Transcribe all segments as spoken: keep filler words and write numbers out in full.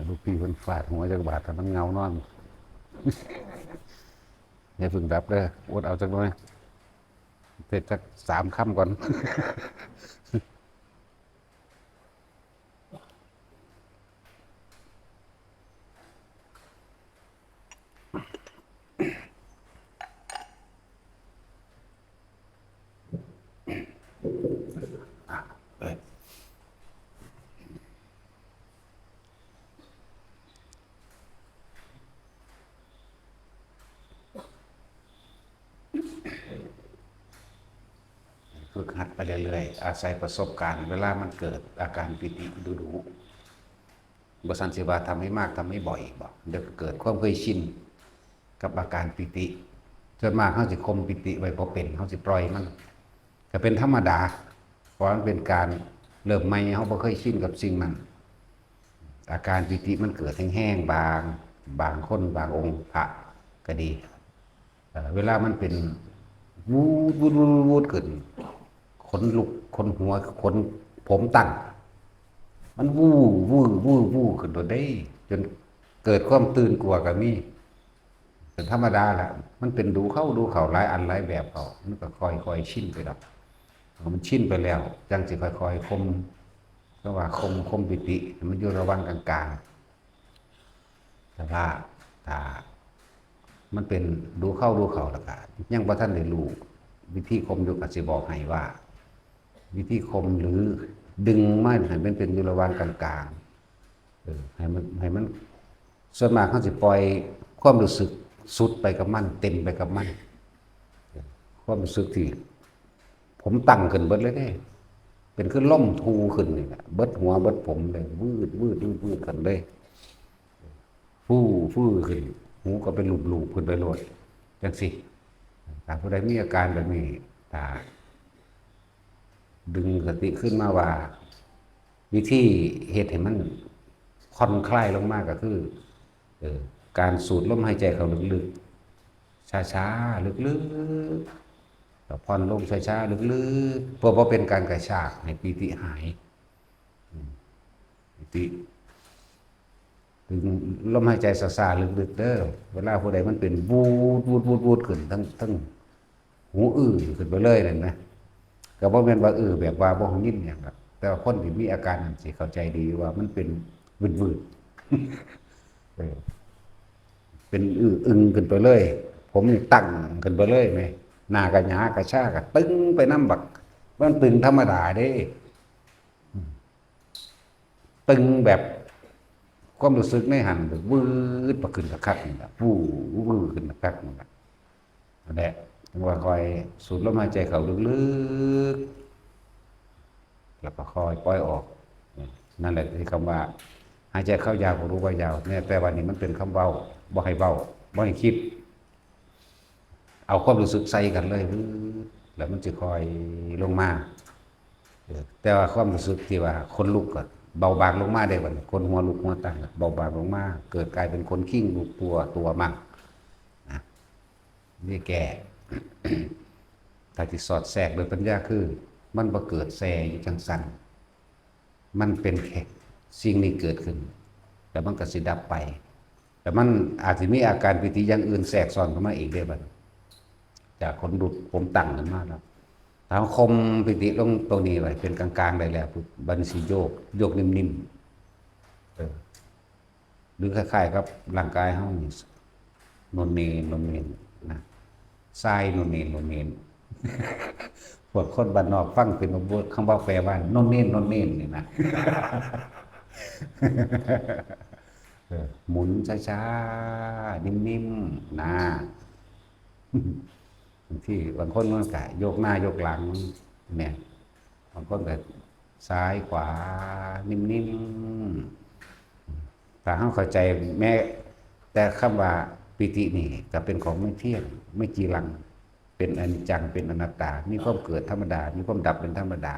ลูกพี่เพิ่นฟาดหัวจักบาด ถ้ามันเหงานอน อย่าเพิ่งดับเด้อ อดเอาจักหน่อย เทศจักสามคำก่อน ฝึกหัดไปเรื่อยๆ อาศัยประสบการณ์ เวลามันเกิดอาการปีติดุๆ บ่ซั้นสิว่าทำให้มาก ทำให้บ่อยบ่ เดี๋ยวก็เกิดความเคยชินกับอาการปีติ ส่วนมากเฮาสิข่มปีติไว้บ่เป็น เฮาสิปล่อยมัน ก็เป็นธรรมดา เพราะมันเป็นการเริ่มใหม่ เฮาบ่เคยชินกับสิ่งนั้น อาการปีติมันเกิดแฮงๆ บาง บางคน บางองค์พระก็ดี เอ่อ เวลามันเป็น วูด วูด ขึ้น ขนลุก ขนหัว ขนผมตั้ง มัน วู วื้อ วื้อ วื้อ ขึ้นโดดเด้ จนเกิดความตื่นกลัวก็มี เป็นธรรมดาแหละ มันเป็นดูเข้า ดูเข้า หลายอันหลายแบบเข้า มันก็ค่อยๆ ชินไปดอก มันชินไปแล้ว จั่งสิค่อยๆ ข่ม ก็ว่าข่ม ข่มปีติ ให้มันอยู่ระหว่างกลางๆ แต่ว่าถ้ามันเป็นดูเข้า ดูเข้า แล้วก็ยังบ่ทันได้รู้วิธีข่มอยู่ ก็สิบอกให้ว่า วิธีข่มหรือดึงมันให้มันเป็นอยู่ระหว่างกลางๆ เออ ให้มัน ให้มัน ส่วนมากเฮาสิปล่อยความรู้สึกสุดไปกับมัน เต็มไปกับมัน ความรู้สึกที่ผมตั้งขึ้นเบิดเลยเด้ เป็นคือลมทูขึ้นนี่แหละ เบิดหัวเบิดผมเลย วืด วืด วืด วืดขึ้นเลย ฟู่ ฟู่ขึ้น หูก็เป็นลูบๆ ขึ้นไปโลด จั่งซี้ ถ้าผู้ใดมีอาการแบบนี้ ถ้าดึงสติขึ้นมาว่า วิธีเฮ็ดให้มันผ่อนคลายลงมาก็คือ เออ การสูดลมหายใจเข้าลึกๆ ช้าๆ ลึกๆ แล้วผ่อนลงช้าๆ ลึกๆ เพื่อบ่เป็นการกระชากให้ปีติหาย อืม ปีติ ดึงลมหายใจช้าๆ ลึกๆ เด้อ เวลาผู้ใดมันเป็น วูด วูด วูด วูด ขึ้น ทั้ง ทั้งหูอื้อขึ้นไปเลยนั่นนะ ก็บ่แม่นว่าอื้อแบบว่าบ่ยินหยังดอก แต่ว่าคนที่มีอาการนั้นสิเข้าใจดีว่ามันเป็นวืดๆ เออ เป็นอื้ออึงขึ้นไปเลย ผมนี่ตั้งขึ้นไปเลยแหม หน้าก็หยากระชากะตึงไปนำบัก มันตึงธรรมดาเด้ ตึงแบบความรู้สึกในหั้น วืดไปขึ้นคักๆ นี่ล่ะ ฟู่ วืดขึ้นคักๆ นี่ล่ะ นั่นแหละ จั่งว่าคอยสูดลมหายใจเข้าลึกๆ แล้วก็คอยปล่อยออก นั่นแหละที่คำว่า หายใจเข้ายาวก็รู้ว่ายาว เนี่ย แต่ว่านี่มันเป็นคำเว้า บ่ให้เว้า บ่ให้คิด เอาความรู้สึกใส่กันเลย วืด แล้วมันสิค่อยลงมา เออ แต่ว่าความรู้สึกที่ว่าขนลุกก็เบาบางลงมาได้บัดนี้ ขนหัวลุกหัวตั้งก็เบาบางลงมา เกิดกลายเป็นขนคิงลุกตัว ตัวมั่ง นะ นี่แก้ ถ้าสิสอดแทรกโดยปัญญาคือ มันบ่เกิดแซ่อยู่จั่งซั้น มันเป็นแค่สิ่งนี้เกิดขึ้น แล้วมันก็สิดับไป แต่มันอาจสิมีอาการปีติอย่างอื่นแทรกซ้อนเข้ามาอีกเด้บัดนี้ จากขนลุกผมตั้งขึ้นมาแล้ว ถ้าเฮาข่มปีติลงตรงนี้ไว้เป็นกลางๆ ได้แล้วปุ๊บ บัดนี้สิโยก โยกนิ่มๆ เออ หรือคล้ายๆ กับร่างกายเฮานี่ โนนเนน โนนเนน นะ ทรายโนนเนน โนนเนน พวกคนบ้านนอกฟังเป็นบ่ คำว่าแปลว่า โนนเนน โนนเนน นี่นะ เออ หมุนช้าๆ นิ่มๆ นะ บางทีบางคนมันก็โยกหน้าโยกหลัง เนี่ย บางคนก็ซ้ายขวา นิ่มๆ ถ้าเฮาเข้าใจแม้แต่คำว่าปีตินี่ก็เป็นของไม่เที่ยง ไม่จีรัง เป็นอนิจจัง เป็นอนัตตา มีความเกิดธรรมดา มีความดับเป็นธรรมดา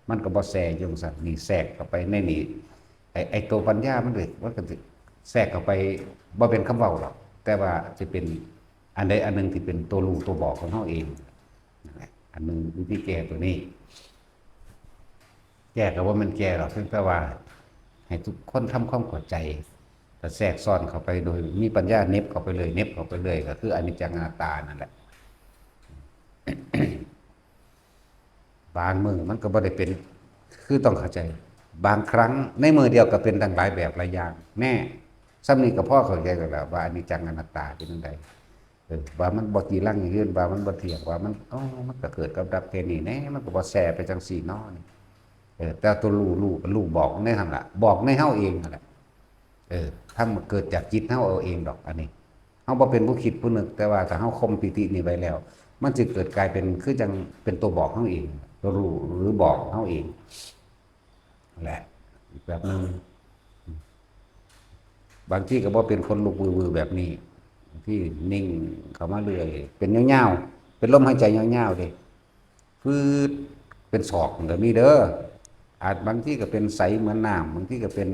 มันก็บ่แซ่อยู่จั่งซั้น นี่แทรกเข้าไปในนี่ ไอ้ ไอ้ตัวปัญญามันเลย มันก็สิแทรกเข้าไป บ่เป็นคำเว้าหรอก แต่ว่าสิเป็นอันใดอันหนึ่งที่เป็นตัวรู้ตัวบอกของเฮาเอง นั่นแหละ อันหนึ่งวิธีแก้ตัวนี้ แก้ก็บ่แม่นแก้หรอก เพียงแต่ว่าให้ทุกคนทำความเข้าใจ ถ้าแทรกซ้อนเข้าไปโดยมีปัญญาเหน็บเข้าไปเลย เหน็บเข้าไปเลย ก็คืออนิจจังอนัตตานั่นแหละ บางมื้อมันก็บ่ได้เป็น คือต้องเข้าใจ บางครั้งในมื้อเดียวก็เป็นตั้งหลายแบบหลายอย่าง แน่ ส่ำนี้ก็พอเข้าใจแล้วล่ะว่าอนิจจังอนัตตาเป็นจั่งใด เออ ว่ามันบ่จีรังยั่งยืน ว่ามันบ่เที่ยง ว่ามัน อ๋อ มันก็เกิดกับดับแค่นี้แน่ มันก็บ่แซ่ไปจั่งซี้เนาะนี่ เออ แต่ตัวรู้ รู้ รู้บอกในหั่นล่ะ บอกในเฮาเองนั่นแหละ เออ ธรรมเกิดจากจิตเฮาเอาเองดอก อันนี้ เฮาบ่เป็นผู้คิดผู้นึก แต่ว่าถ้าเฮาข่มปีตินี้ไว้แล้ว มันสิเกิดกลายเป็น คือจั่งเป็นตัวบอกเฮาเอง ตัวรู้หรือบอกเฮาเอง แหละ อีกแบบหนึ่ง บางทีก็บ่เป็นคนลุกวือๆแบบนี้ บางทีนิ่งเข้ามาเรื่อย เป็นยาวๆ เป็นลมหายใจยาวๆเด้ ฟืด เป็นศอกมันก็มีเด้อ อาจบางทีก็เป็นใสเหมือนน้ำ บางทีก็เป็น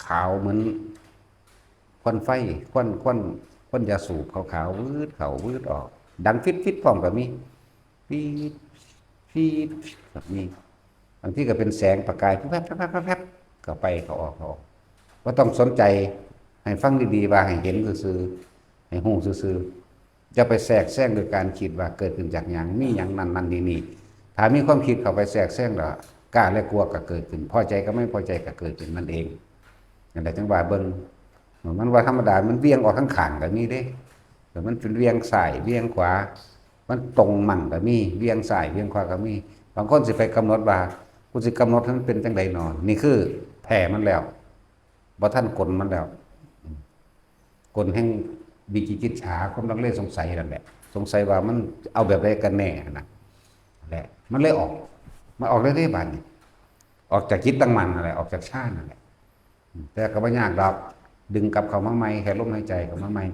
ขาวเหมือนควันไฟ ควัน ควัน ควันยาสูบขาวๆ วืดเข้า วืดออก ดังฟิดๆพร้อมก็มี ฟีด ฟีด แบบนี้ บางทีก็เป็นแสงประกาย แวบๆๆๆๆ เข้าไป เข้าออก เข้าออก บ่ต้องสนใจ ให้ฟังดีๆ ว่าให้เห็นซื่อๆ ให้ฮู้ซื่อๆ อย่าไปแทรกแซงโดยการคิดว่าเกิดขึ้นจากหยัง มีหยังนั่นนั่นนี่นี่ ถ้ามีความคิดเข้าไปแทรกแซงแล้ว กล้าและกลัวก็เกิดขึ้น พอใจกับไม่พอใจก็เกิดขึ้นนั่นเอง นั่นแหละจั่งว่าเบิ่ง มันว่าธรรมดา มันเหวี่ยงออกทั้งข้างก็มีเด้ แต่มันเป็นเหวี่ยงซ้ายเหวี่ยงขวา มันตรงมั่งก็มี เหวี่ยงซ้ายเหวี่ยงขวาก็มี บางคนสิไปกำหนดว่า กูสิกำหนดให้มันเป็นจั่งใดหนอ นี่คือแท้มันแล้ว บ่ทันกลมันแล้ว กลแห่งวิจิกิจฉา ความลังเลสงสัยนั่นแหละ สงสัยว่ามันเอาแบบใดกันแน่นะ แหละ มันเลยออก มันออกได้เด้บาดนี้ ออกจากจิตตั้งมั่นนั่นแหละ ออกจากฌานนั่นแหละ แต่ก็บ่ยากดอก ดึงกลับเข้ามาใหม่ แค่ลมหายใจเข้ามาใหม่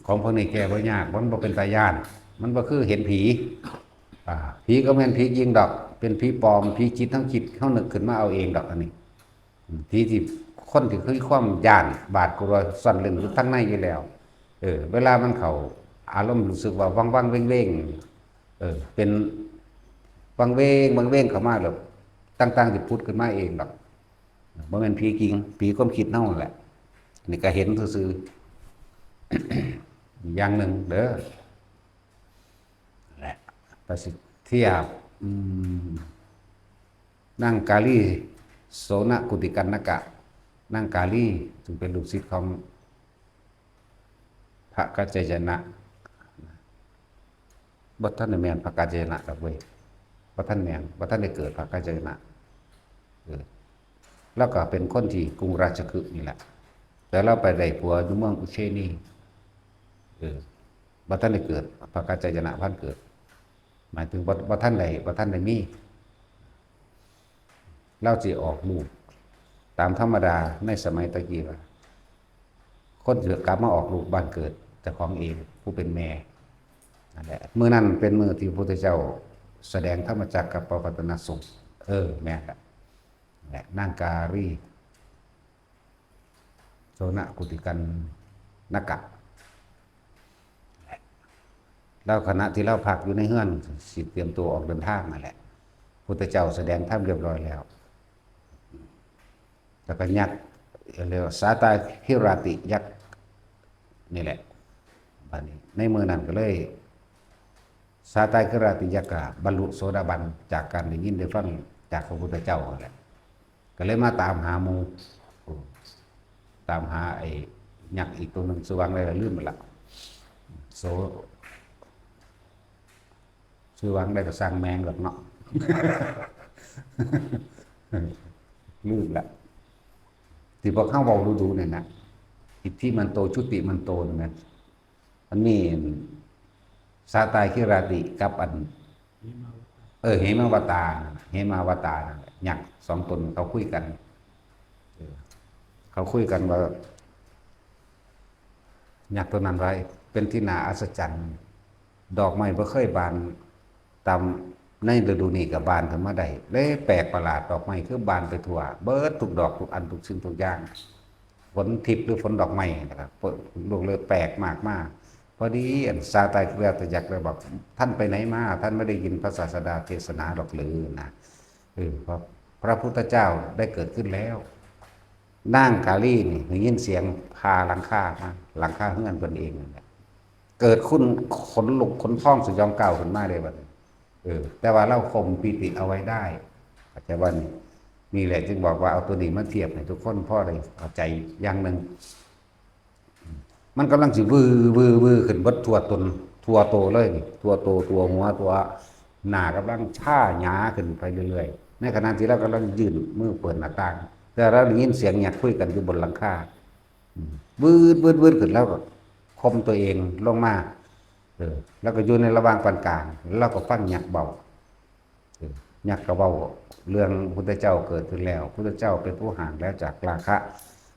ของพวกนี้แก้บ่ยาก มันบ่เป็นตาย้าน มันบ่คือเห็นผี อ่า ผีก็แม่นผีจริงดอก เป็นผีปลอม ผีจิตทั้งจิต เฮานึกขึ้นมาเอาเองดอกอันนี้ ผีที่ คนที่คือความย้าน บาดกลัวซ่อนเร้นอยู่ทางในอยู่แล้ว เออ เวลามันเข้าอารมณ์รู้สึกว่าวังๆเวงๆ เออ เป็นวังเวง วังเวงเข้ามาแล้ว ต่างๆสิผุดขึ้นมาเองดอก บ่แม่นผีจริง ผีความคิดเฮานั่นแหละ นี่ก็เห็นซื่อๆ อย่างหนึ่งเด้อ แหละ ประสิทธิเทียบ อืม นางกาลี โสนกุติกัณณกะ นางกาลี ซึ่งเป็นลูกศิษย์ของพระกัจจายนะ บ่ทันได้แม่นพระกัจจายนะดอกเว้ย บ่ทันแม่น บ่ทันได้เกิดพระกัจจายนะ เออ แล้วก็เป็นคนที่กรุงราชคฤห์นี่แหละ แต่เราไปได้ผัวอยู่เมืองอุเชนี เออ บ่ทันได้เกิด พระกัจจายนะพันเกิด หมายถึงบ่ บ่ทันได้ บ่ทันได้มี เราสิออกลูก ตามธรรมดาในสมัยตะกี้ว่า คนสิกลับมาออกลูกบ้านเกิดเจ้าของเอง ผู้เป็นแม่ นั่นแหละ มื้อนั้นเป็นมื้อที่พระพุทธเจ้าแสดงธรรมจักรกัปปวัตตนสูตร เออ แม่นละ และนางกาลี โสนกุติกัณณกะ แล้วขณะที่เราพักอยู่ในเฮือน สิเตรียมตัวออกเดินทางนั่นแหละ พุทธเจ้าแสดงธรรมเรียบร้อยแล้ว แล้วก็ยักษ์ เรียกว่าสาตาคิราติยักษ์นี่แหละ บัดนี้ ในมื้อนั้นก็เลย สาตาคิราติยักษ์ก็บรรลุโสดาบันจากการได้ยินได้ฟังจากพระพุทธเจ้านั่นแหละ ก็เลยมาตามหาหมู่ ตามหาไอ้ยักษ์อีกตัวหนึ่ง ชื่อว่าอะไรล่ะ ลืมไปละ โส ชื่อว่าอะไรก็ช่างแม่งดอกเนาะ ลืมละ ที่พวกเขาเว้าดูๆเนี่ยนะ อิทธิมันโต จุติมันโตนั่นนะ มันมีสาตาคิราติกับอัน เออ เหมาวตา เหมาวตานั่นแหละ ยักษ์สองตนเขาคุยกัน เออ เขาคุยกันว่า ยักษ์ตัวนั้นว่า เป็นที่น่าอัศจรรย์ ดอกไม้บ่เคยบานตามในฤดูนี้ก็บานขึ้นมาได้ เลยแปลกประหลาด ดอกไม้คือบานไปทั่ว เบิดทุกดอกทุกอัน ทุกสิ่งทุกอย่าง ฝนทิพย์หรือฝนดอกไม้นะครับ เปิดลูกเลยแปลกมากมาก พอดีอันสาตาคิราติยักษ์เลยบอก ท่านไปไหนมา ท่านไม่ได้ยินพระศาสดาเทศนาหรอกหรือนะ เออ พระ พระพุทธเจ้าได้เกิดขึ้นแล้ว นางกาลีนี่ได้ยินเสียงผ่าหลังคามา หลังคาเฮือนเพิ่นเองนั่นแหละ เกิดคุณขนลุกขนพองสยองกล้าวขึ้นมาเลยบัดนี้ เออ แต่ว่าเราข่มปีติเอาไว้ได้ เข้าใจว่านี่ นี่แหละจึงบอกว่าเอาตัวนี้มาเทียบให้ทุกคนพอได้เข้าใจอย่างหนึ่ง มันกำลังสิวือวือวือขึ้นเบิดทั่วตน ทั่วโตเลยนี่ ทั่วโต ทั่วหัว ทั่วหน้ากำลังชาหยาขึ้นไปเรื่อยๆ ในขณะที่เรากำลังยื่นมือเปิดหน้าต่าง แต่เราได้ยินเสียงยักษ์คุยกันอยู่บนหลังคา อืม วืดวืดวืดขึ้น แล้วก็ข่มตัวเองลงมา เออ แล้วก็อยู่ในระหว่างปานกลาง แล้วก็ฟังยักษ์เว้า เออ ยักษ์ก็เว้าเรื่องพุทธเจ้าเกิดขึ้นแล้ว พุทธเจ้าเป็นผู้ห่างแล้วจากราคะ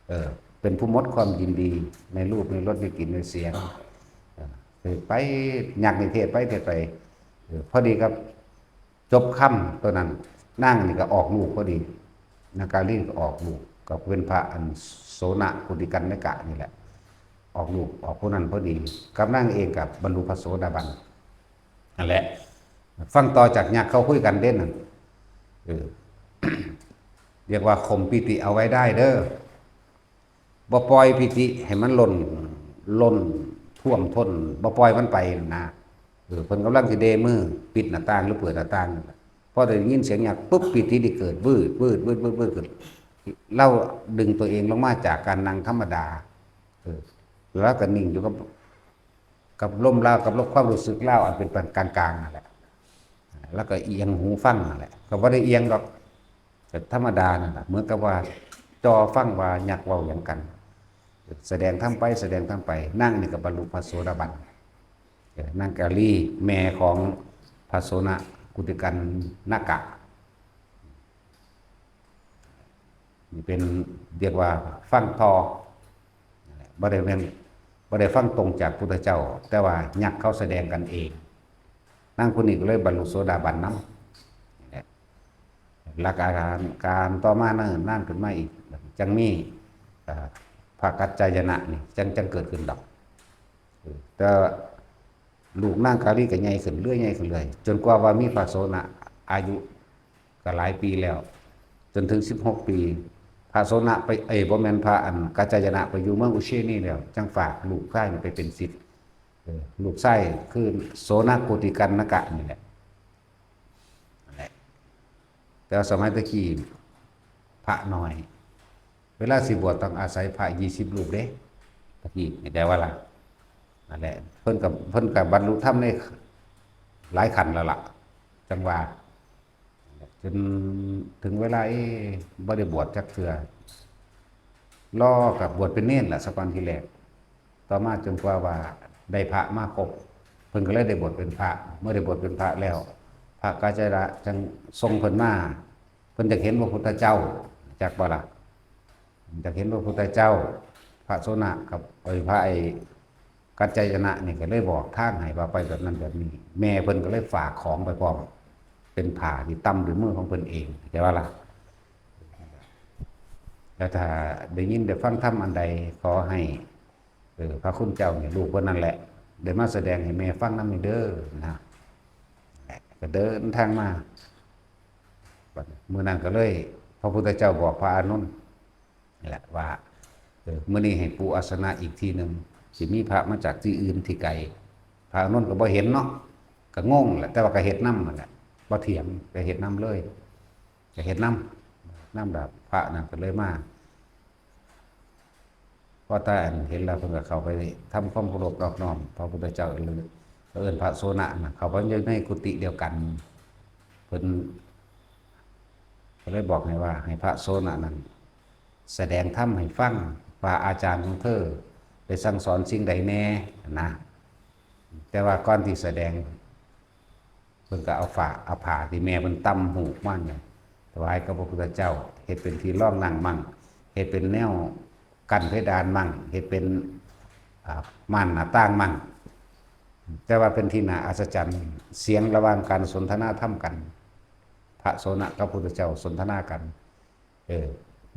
เออ เป็นผู้หมดความยินดีในรูปในรสในกลิ่นในเสียง เออ ไป ยักษ์นี่เทศน์ไปเทศน์ไป เออ พอดีกับ จบคำตัวนั้น นางนี่ก็ออกลูกพอดี นางกาลีก็ออกลูก ก็เป็นพระอันโสนกุฏิกัณณกะนี่แหละ ออกลูก ออกผู้นั้นพอดี กับนางเองกับบรรลุพระโสดาบัน นั่นแหละ ฟังต่อจากยักษ์เขาคุยกันเด้นั่น เออ เรียกว่าข่มปีติเอาไว้ได้เด้อ บ่ปล่อยปีติให้มันล้น ล้นท่วมท้น บ่ปล่อยมันไปนะ เออ เพิ่นกำลังสิเดมือปิดหน้าต่างหรือเปิดหน้าต่างนั่นแหละ พอได้ยินเสียงยักษ์ปุ๊บ ปีตินี่เกิดวืดวืดวืดวืดวืดขึ้น เราดึงตัวเองลงมาจากการนั่งธรรมดา เออ แล้วก็นิ่งอยู่กับ กับลมเรา กับลมความรู้สึกเราอันเป็นปานกลางๆนั่นแหละ แล้วก็เอียงหูฟังนั่นแหละ ก็บ่ได้เอียงดอก ก็ธรรมดานั่นแหละ เหมือนกับว่าจ่อฟังว่ายักษ์เว้าหยังกัน แสดงธรรมไป แสดงธรรมไป นางนี่ก็บรรลุพระโสดาบัน เออ นางกาลี แม่ของพระโสนกุฏิกัณณกะ นี่เป็น เรียกว่าฟังต่อ นั่นแหละ บ่ได้แม่น บ่ได้ฟังตรงจากพุทธเจ้า แต่ว่ายักษ์เขาแสดงกันเอง นางผู้นี้ก็เลยบรรลุโสดาบันนำ นี่แหละ หลักการ การต่อมาเนิ่นนานขึ้นมาอีก จังมี เอ่อ พระกัจจายนะนี่ จัง จังเกิดขึ้นดอก เออ แต่ลูกนางกาลีก็ใหญ่ขึ้นเรื่อย ใหญ่ขึ้นเรื่อย จนกว่าว่ามีพระโสน อายุก็หลายปีแล้ว จนถึงสิบหกปี พระโสนไป เอ้ย บ่แม่น พระอันกัจจายนะไปอยู่เมืองอุเชนีแล้ว จังฝากลูกชายนี่ไปเป็นศิษย์ เออ ลูกชายคือโสนกุฏิกัณณกะนี่แหละ นั่นแหละ แต่ว่าสมัยตะกี้พระน้อย เวลาสิบวชต้องอาศัยพระยี่สิบรูปเด้ ตะกี้นี่ได้ว่าล่ะ นั่นแหละ เพิ่นก็ เพิ่นก็บรรลุธรรมในหลายขั้นแล้วล่ะ จังว่า จนถึงเวลา เอ๊ะ บ่ได้บวชจักเทื่อ รอกับบวชเป็นเณรล่ะ ซะก่อนทีแรก ต่อมาจนกว่าว่าได้พระมาครบ เพิ่นก็เลยได้บวชเป็นพระ เมื่อได้บวชเป็นพระแล้ว พระกัจจายนะจังส่งเพิ่นมา เพิ่นอยากเห็นพระพุทธเจ้า จักบ่ล่ะ อยากเห็นพระพุทธเจ้า พระโสนกับ เอ้ย พระไอ้กัจจายนะนี่ก็เลยบอกทางให้ว่าไปแบบนั้นแบบนี้ แม่เพิ่นก็เลยฝากของไปพร้อม เป็นผ้าที่ตำด้วยมือของเพิ่นเอง เข้าใจบ่ล่ะ แล้วถ้าได้ยินได้ฟังธรรมอันใด ขอให้ เออ พระคุณเจ้านี่ ลูกเพิ่นนั่นแหละ ได้มาแสดงให้แม่ฟังนำนี่เด้อ นะ ก็เดินทางมา บัดนี้มื้อนั้นก็เลย พระพุทธเจ้าบอกพระอานนท์นี่แหละว่า เออ มื้อนี้ให้ปูอาสนะอีกทีหนึ่ง สิมีพระมาจากที่อื่นที่ไกล พระอานนท์ก็บ่เห็นเนาะ ก็งงแหละ แต่ว่าก็เฮ็ดนำนั่นแหละ บ่เถียง ก็เฮ็ดนำเลย ก็เฮ็ดนำ นำแบบพระนั่นก็เลยมา พอตาอันเห็นแล้ว เพิ่นก็เข้าไปทำความเคารพนอบน้อมพระพุทธเจ้า เอิ้นพระโสนนะ เข้าไปอยู่ในกุฏิเดียวกัน เพิ่นก็เลยบอกให้ว่า ให้พระโสนนั้นแสดงธรรมให้ฟัง ว่าอาจารย์ของเธอได้สั่งสอนสิ่งใดแน่นะ แต่ว่าก่อนที่แสดง เพิ่นก็เอาผ้า เอาผ้าที่แม่เพิ่นตำฮูกมาเนี่ย ถวายกับพระพุทธเจ้า เฮ็ดเป็นที่รองนั่งมั่ง เฮ็ดเป็นแนวกั้นเพดานมั่ง เฮ็ดเป็น อ่า ม่านหน้าต่างมั่ง แต่ว่าเป็นที่น่าอัศจรรย์ เสียงระหว่างการสนทนาธรรมกัน พระโสนกับพุทธเจ้าสนทนากัน เออ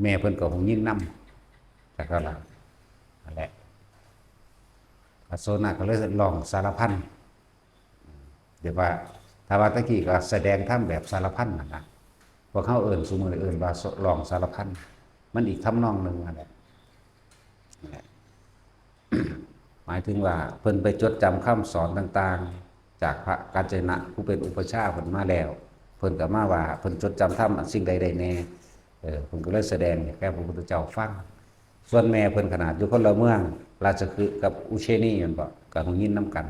แม่เพิ่นก็ฮู้ยินนำ จากนั้นล่ะ นั่นแหละ พระโสนก็เลยร้องสารพัน เรียกว่า ถ้าว่าตะกี้ก็แสดงธรรมแบบสารพันนั่นล่ะ พวกเฮาเอิ้นซุมื้อนี้เอิ้นว่าร้องสารพัน มันอีกทำนองหนึ่งนั่นแหละ นั่นแหละ หมายถึงว่าเพิ่นไปจดจำคำสอนต่างๆ จากพระกัจจนะผู้เป็นอุปัชฌาย์เพิ่นมาแล้ว เพิ่นก็มาว่าเพิ่นจดจำธรรมอันสิ่งใดได้แน่ เออ เพิ่นก็เลยแสดงให้แก่พระพุทธเจ้าฟัง ส่วนแม่เพิ่นขนาดอยู่คนละเมือง ราชคฤห์กับอุเชนีแม่นบ่ ก็ฮู้ยินนำกัน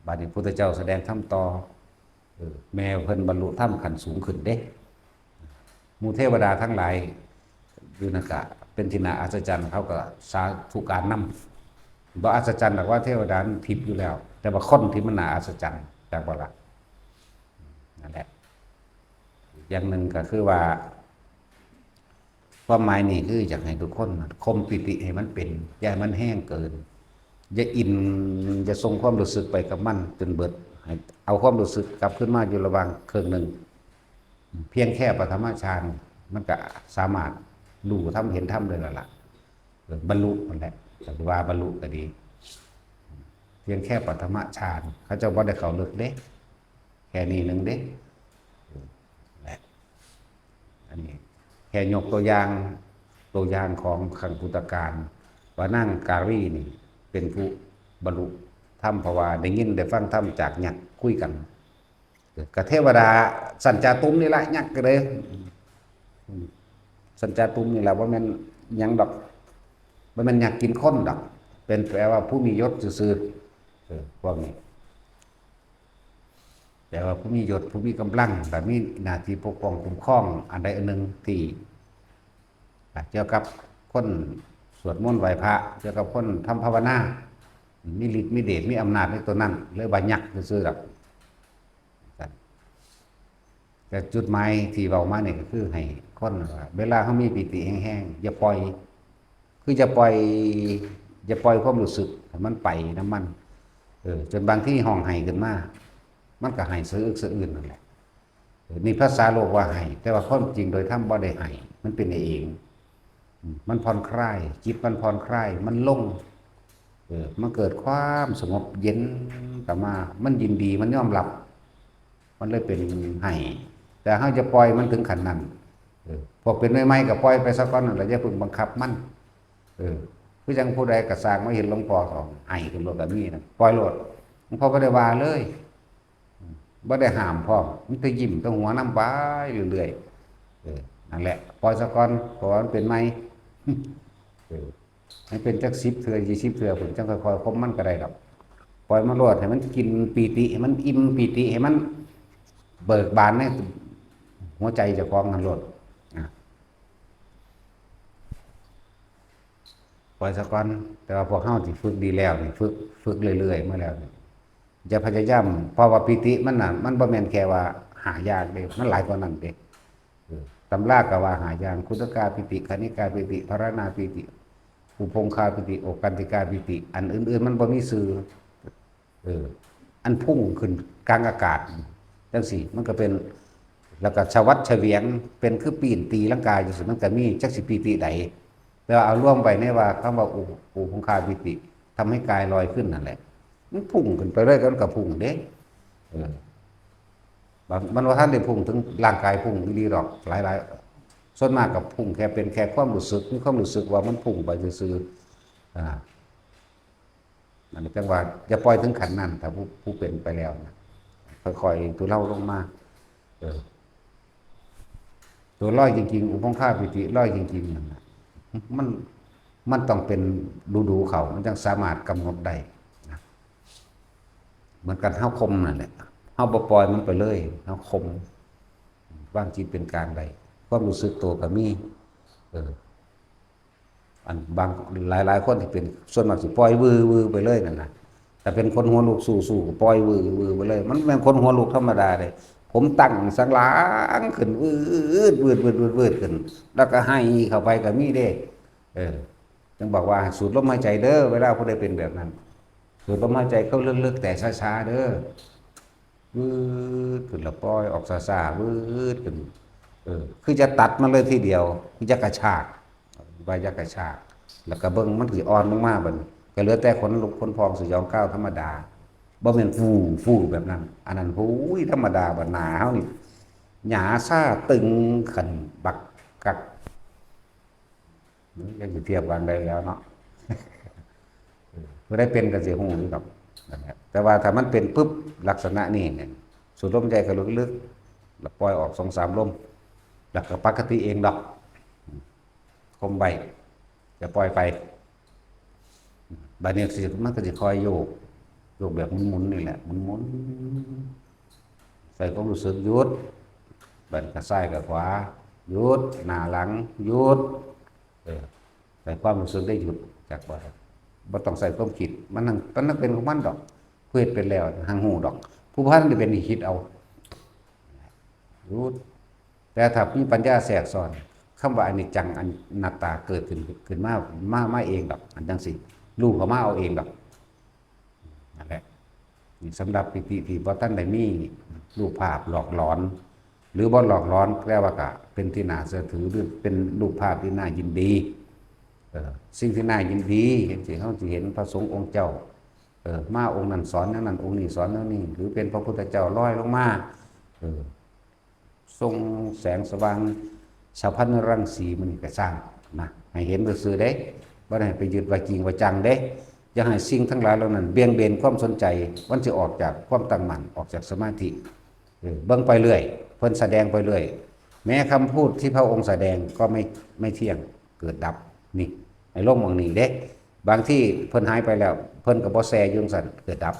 บัดนี้พุทธเจ้าแสดงธรรมต่อ เออ แม่เพิ่นบรรลุธรรมขั้นสูงขึ้นเด้ หมู่เทวดาทั้งหลายอยู่นั่นกะเป็นที่น่าอัศจรรย์ เขาก็สาธุการนำ บ่อัศจรรย์ดอกว่าเทวดามันทิพย์อยู่แล้ว แต่ว่าคนที่มันน่าอัศจรรย์ จักบ่ล่ะ นั่นแหละ อย่างหนึ่งก็คือว่า ความหมายนี่คืออยากให้ทุกคนน่ะข่มปีติให้มันเป็น อย่าให้มันแฮงเกิน อย่าอิน อย่าส่งความรู้สึกไปกับมันจนเบิด ให้เอาความรู้สึกกลับคืนมาอยู่ระหว่างครึ่งหนึ่ง เพียงแค่ปฐมฌาน มันก็สามารถรู้ธรรมเห็นธรรมได้แล้วล่ะ เออ บรรลุนั่นแหละ แต่ว่าบรรลุก็ดี เพียงแค่ปฐมฌาน เขาเจ้าบ่ได้เข้าลึกเด้ แค่นี้หนึ่งเด้ และ อันนี้แค่ยกตัวอย่าง ตัวอย่างของครั้งพุทธกาล ว่านางการีนี่เป็นผู้บรรลุธรรม เพราะว่าได้ยินได้ฟังธรรมจากยักษ์คุยกัน กับเทวดาสันจาตุมนี่ละ ยักษ์ก็เลย สันจาตุมนี่ละ ว่าแม่นหยังดอก ว่าแม่นยักษ์กินคนดอก เป็นแปลว่าผู้มียศซื่อๆ เออ พวกนี้ แปลว่าผู้มียศ ผู้มีกำลัง แต่มีหน้าที่ปกป้องคุ้มครองอันใดอันหนึ่งที่ เกี่ยวกับคนสวดมนต์ไหว้พระ เกี่ยวกับคนทำภาวนา มีฤทธิ์มีเดช มีอำนาจในตัวนั้น เลยว่ายักษ์ซื่อๆดอก แต่จุดหมายที่เว้ามานี่ก็คือให้คนว่า เวลาเขามีปีติแฮงๆ อย่าปล่อย คืออย่าปล่อย อย่าปล่อยความรู้สึกให้มันไปนำมัน เออ จนบางทีฮ้องไห้ขึ้นมา มันก็ไห้สะอึกสะอื้นนั่นแหละ เออ นี่ภาษาโลกว่าไห้ แต่ว่าความจริงโดยธรรมบ่ได้ไห้ มันเป็นเอง อืม มันผ่อนคลาย จิตมันผ่อนคลาย มันลง เออ มันเกิดความสงบเย็นกลับมา มันยินดี มันยอมรับ มันเลยเป็นไห้ แต่เฮาจะปล่อยมันถึงขั้นนั้น เออ พวกเป็นใหม่ๆ ก็ปล่อยไปซะก่อนนั่นแหละ อย่าเพิ่งบังคับมัน เออ คือจั่งผู้ใดก็สร้างมาเห็นหลวงพ่อเขาไห้ขึ้นรถก็มีนะ ปล่อยโลด หลวงพ่อบ่ได้ว่าเลย บ่ได้ห้ามพร้อม มันแต่ยิ้มแต่หัวนำไปเรื่อยๆ เออ นั่นแหละ ปล่อยซะก่อน เพราะว่ามันเป็นใหม่ เออ ให้เป็นจักสิบเทื่อ ยี่สิบเทื่อ ผมจั่งค่อยๆ ข่มมันก็ได้ดอก ปล่อยมันโลด ให้มันกินปีติ ให้มันอิ่มปีติ ให้มันเบิกบานในหัวใจเจ้าของนั่นโลด อ่ะ ปล่อยซะก่อน แต่ว่าพวกเฮาที่ฝึกดีแล้วนี่ ฝึก ฝึกเรื่อยๆ มาแล้วนี่ อย่าพยายาม เพราะว่าปีติมันน่ะ มันบ่แม่นแค่ว่าห้าอย่างเด้ มันหลายกว่านั้นเด้ เออ ตำราก็ว่าห้าอย่าง ขุทกาปีติ คณิกาปีติ พาราณาปีติ อุพงคาปีติ โอคันติกาปีติ อันอื่นๆ มันบ่มีชื่อ เออ อันพุ่งขึ้นกลางอากาศ จั่งซี้ มันก็เป็น แล้วก็ฉวัดเฉวียง เป็นคือปีนตีลังกาจั่งซี้ มันก็มี จักสิปีติใด แต่ว่าเอารวมไปในว่าคำว่าอุ อุพงคาปีติ ทำให้กายลอยขึ้นนั่นแหละ มันพุ่งขึ้นไปเลย มันก็พุ่งเด้ เออ บาง มันบ่ทันได้พุ่งถึงร่างกายพุ่งอีหลีดอก หลายๆ ส่วนมากก็พุ่งแค่เป็นแค่ความรู้สึก มีความรู้สึกว่ามันพุ่งไปซื่อๆ อ่า นั่นจั่งว่าอย่าปล่อยถึงขั้นนั้น ถ้าผู้ ผู้เป็นไปแล้วนะ ค่อยๆ ทุเลาลงมา เออ ตัวลอยจริงๆ อุพงคาปีติลอยจริงๆ นั่นน่ะ มัน มันต้องเป็นฤดูเขา มันจั่งสามารถกำหนดได้นะ เหมือนกัน เฮาข่มนั่นแหละ เฮาบ่ปล่อยมันไปเลย เฮาข่ม วางจิตเป็นกลางได้ ความรู้สึกตัวก็มี เออ อันบาง หลายๆ คนที่เป็น ส่วนมากสิปล่อยวือๆ ไปเลยนั่นน่ะ แต่เป็นคนหัวลุกสู้ๆ ก็ปล่อยวือๆ ไปเลย มันแม่นคนหัวลุกธรรมดาเลย ผมตั้งสันหลังขึ้น วืด วืด วืด วืด วืดขึ้น แล้วก็ไห้เข้าไปก็มีเด้ เออ จั่งบอกว่าให้สูดลมหายใจเด้อ เวลาผู้ใดเป็นแบบนั้น สูดลมหายใจเข้าลึกๆ แต่ช้าๆ เด้อ วืดขึ้นแล้วปล่อยออกช้าๆ วืดขึ้น เออ คือจะตัดมันเลยทีเดียว คือจะกระชาก ว่าจะกระชาก แล้วก็เบิ่งมันสิอ่อนลงมาบัดนี้ ก็เหลือแต่ขนลุกขนพองสยองก้าวธรรมดา บ่แม่นฟู่ ฟู่แบบนั้น อันนั้น โอ้ย ธรรมดา บัดหน้าเฮานี่ หญ้าซาตึงขึ้นบักกัก ยังสิเทียบกันได้แล้วเนาะ ผู้ใดเป็นก็สิฮู้อยู่ดอก นั่นแหละ แต่ว่าถ้ามันเป็นปุ๊บ ลักษณะนี้เนี่ย สูดลมใจเข้าลึกๆ แล้วปล่อยออกสองสามลม แล้วก็ปกติเองดอก คมไว้ จะปล่อยไป บัดนี้สิ มันก็สิคอยโยก โยกแบบหมุนๆ นี่แหละ หมุนๆ ใส่ความรู้สึกหยุด บัดนี้ก็ซ้ายกับขวา หยุด หน้าหลัง หยุด เออ ใส่ความรู้สึกได้หยุด จักว่า บ่ต้องใส่ความคิด มันนั่ง มันนั่งเป็นของมันดอก ผู้เฮ็ดเป็นแล้ว หังฮู้ดอก ผู้บ่ทันได้เป็นนี่คิดเอา หยุด แต่ถ้ามีปัญญาแทรกซ้อน คำว่าอนิจจัง อนัตตาเกิดขึ้น ขึ้นมา มา มาเองดอก อันจังซี่ รู้เข้ามาเอาเองดอก นั่นแหละ นี่สำหรับปีติที่บ่ทันได้มีรูปภาพหลอกหลอน หรือบ่หลอกหลอน แปลว่าก็เป็นที่น่าเชื่อถือ หรือเป็นรูปภาพที่น่ายินดี เออ สิ่งที่น่ายินดี เห็นสิ เฮาสิเห็นพระสงฆ์องค์เจ้า เออ มาองค์นั้นสอนแนวนั้น องค์นี้สอนแนวนี้ หรือเป็นพระพุทธเจ้าลอยลงมา เออ ส่งแสงสว่าง สะพานรังสีมันก็สร้างนะ ให้เห็นซื่อๆเด้ บ่ได้ให้ไปยึดว่าจริงว่าจังเด้ อย่าให้สิ่งทั้งหลายเหล่านั้นเบี่ยงเบนความสนใจ มันสิออกจากความตั้งมั่น ออกจากสมาธิ เออ เบิ่งไปเรื่อย เพิ่นแสดงไปเรื่อย แม้คำพูดที่พระองค์แสดงก็ไม่ ไม่เที่ยง เกิดดับ นี่ ให้ลงหม่องนี้เด้ บางทีเพิ่นหายไปแล้ว เพิ่นก็บ่แซ่อยู่จั่งซั้น เกิดดับ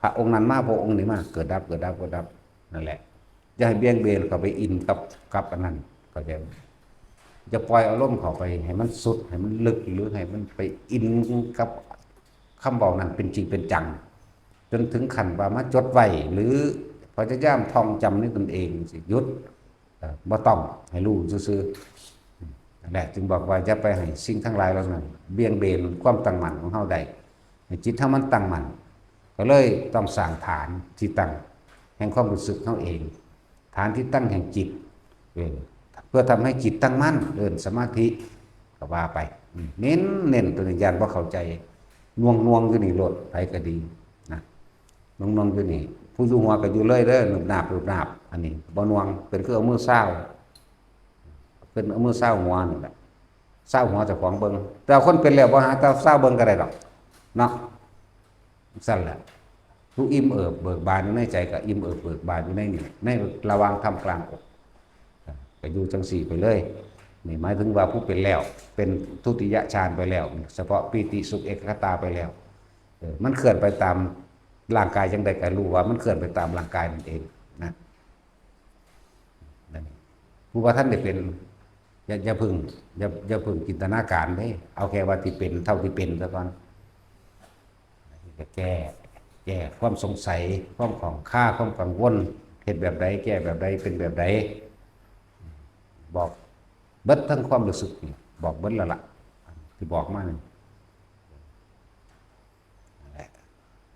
พระองค์นั้นมา พระองค์นี้มา เกิดดับ เกิดดับ เกิดดับ นั่นแหละ อย่าให้เบี่ยงเบนเข้าไปอินกับ กับอันนั้น เข้าใจบ่? อย่าปล่อยอารมณ์เข้าไปให้มันสุด ให้มันลึก หรือให้มันไปอินกับคำเว้านั้นเป็นจริงเป็นจัง จนถึงขั้นว่ามาจดไว้ หรือพยายามท่องจำในตนเองสิ หยุด เอ่อ บ่ต้อง ให้รู้ซื่อๆ นั่นแหละ จึงบอกว่าอย่าไปให้สิ่งทั้งหลายเหล่านั้นเบี่ยงเบนความตั้งมั่นของเฮาได้ ให้จิตเฮามันตั้งมั่น ก็เลยต้องสร้างฐานที่ตั้งแห่งความรู้สึกเฮาเอง ฐานที่ตั้งแห่งจิต เออ เพื่อทำให้จิตตั้งมั่น เอิ้นสมาธิ ก็ว่าไป อืม เน้น เน้นตัวนี้ ย้านบ่เข้าใจ หน่วงๆอยู่นี่โลด ไผก็ดีนะ หน่วงๆอยู่นี่ ผู้อยู่หัวก็อยู่เลยเด้อ หนุบหนาบ หนุบหนาบ อันนี้บ่หน่วง เป็นคือเอามือซาว เป็นเอามือซาวหัวนี่แหละ ซาวหัวเจ้าของเบิ่ง แต่คนเป็นแล้วบ่หาแต่ซาวเบิ่งก็ได้ดอก เนาะ ซั่นแหละ ผู้อิ่มเอิบเบิกบานอยู่ในใจก็อิ่มเอิบเบิกบานอยู่ในนี่ ในระหว่างท่ามกลางอก ก็อยู่จั่งซี้ไปเลย นี่หมายถึงว่าผู้เป็นแล้ว เป็นทุติยฌานไปแล้ว เฉพาะปีติสุขเอกคตาไปแล้ว เออ มันเคลื่อนไปตามร่างกายจั่งใดก็รู้ว่ามันเคลื่อนไปตามร่างกายนั่นเองนะ นั่น ผู้บ่ทันได้เป็น อย่า อย่าเพิ่ง อย่า อย่าเพิ่งจินตนาการเด้ เอาแค่ว่าที่เป็นเท่าที่เป็นซะก่อน จะแก้ แก้ความสงสัย ความข้องคา ความกังวล เฮ็ดแบบใด แก้แบบใด เป็นแบบใด บอกเบิดทั้งความรู้สึกนี่ บอกเบิดแล้วล่ะ ที่บอกมานี่ นั่นแหละ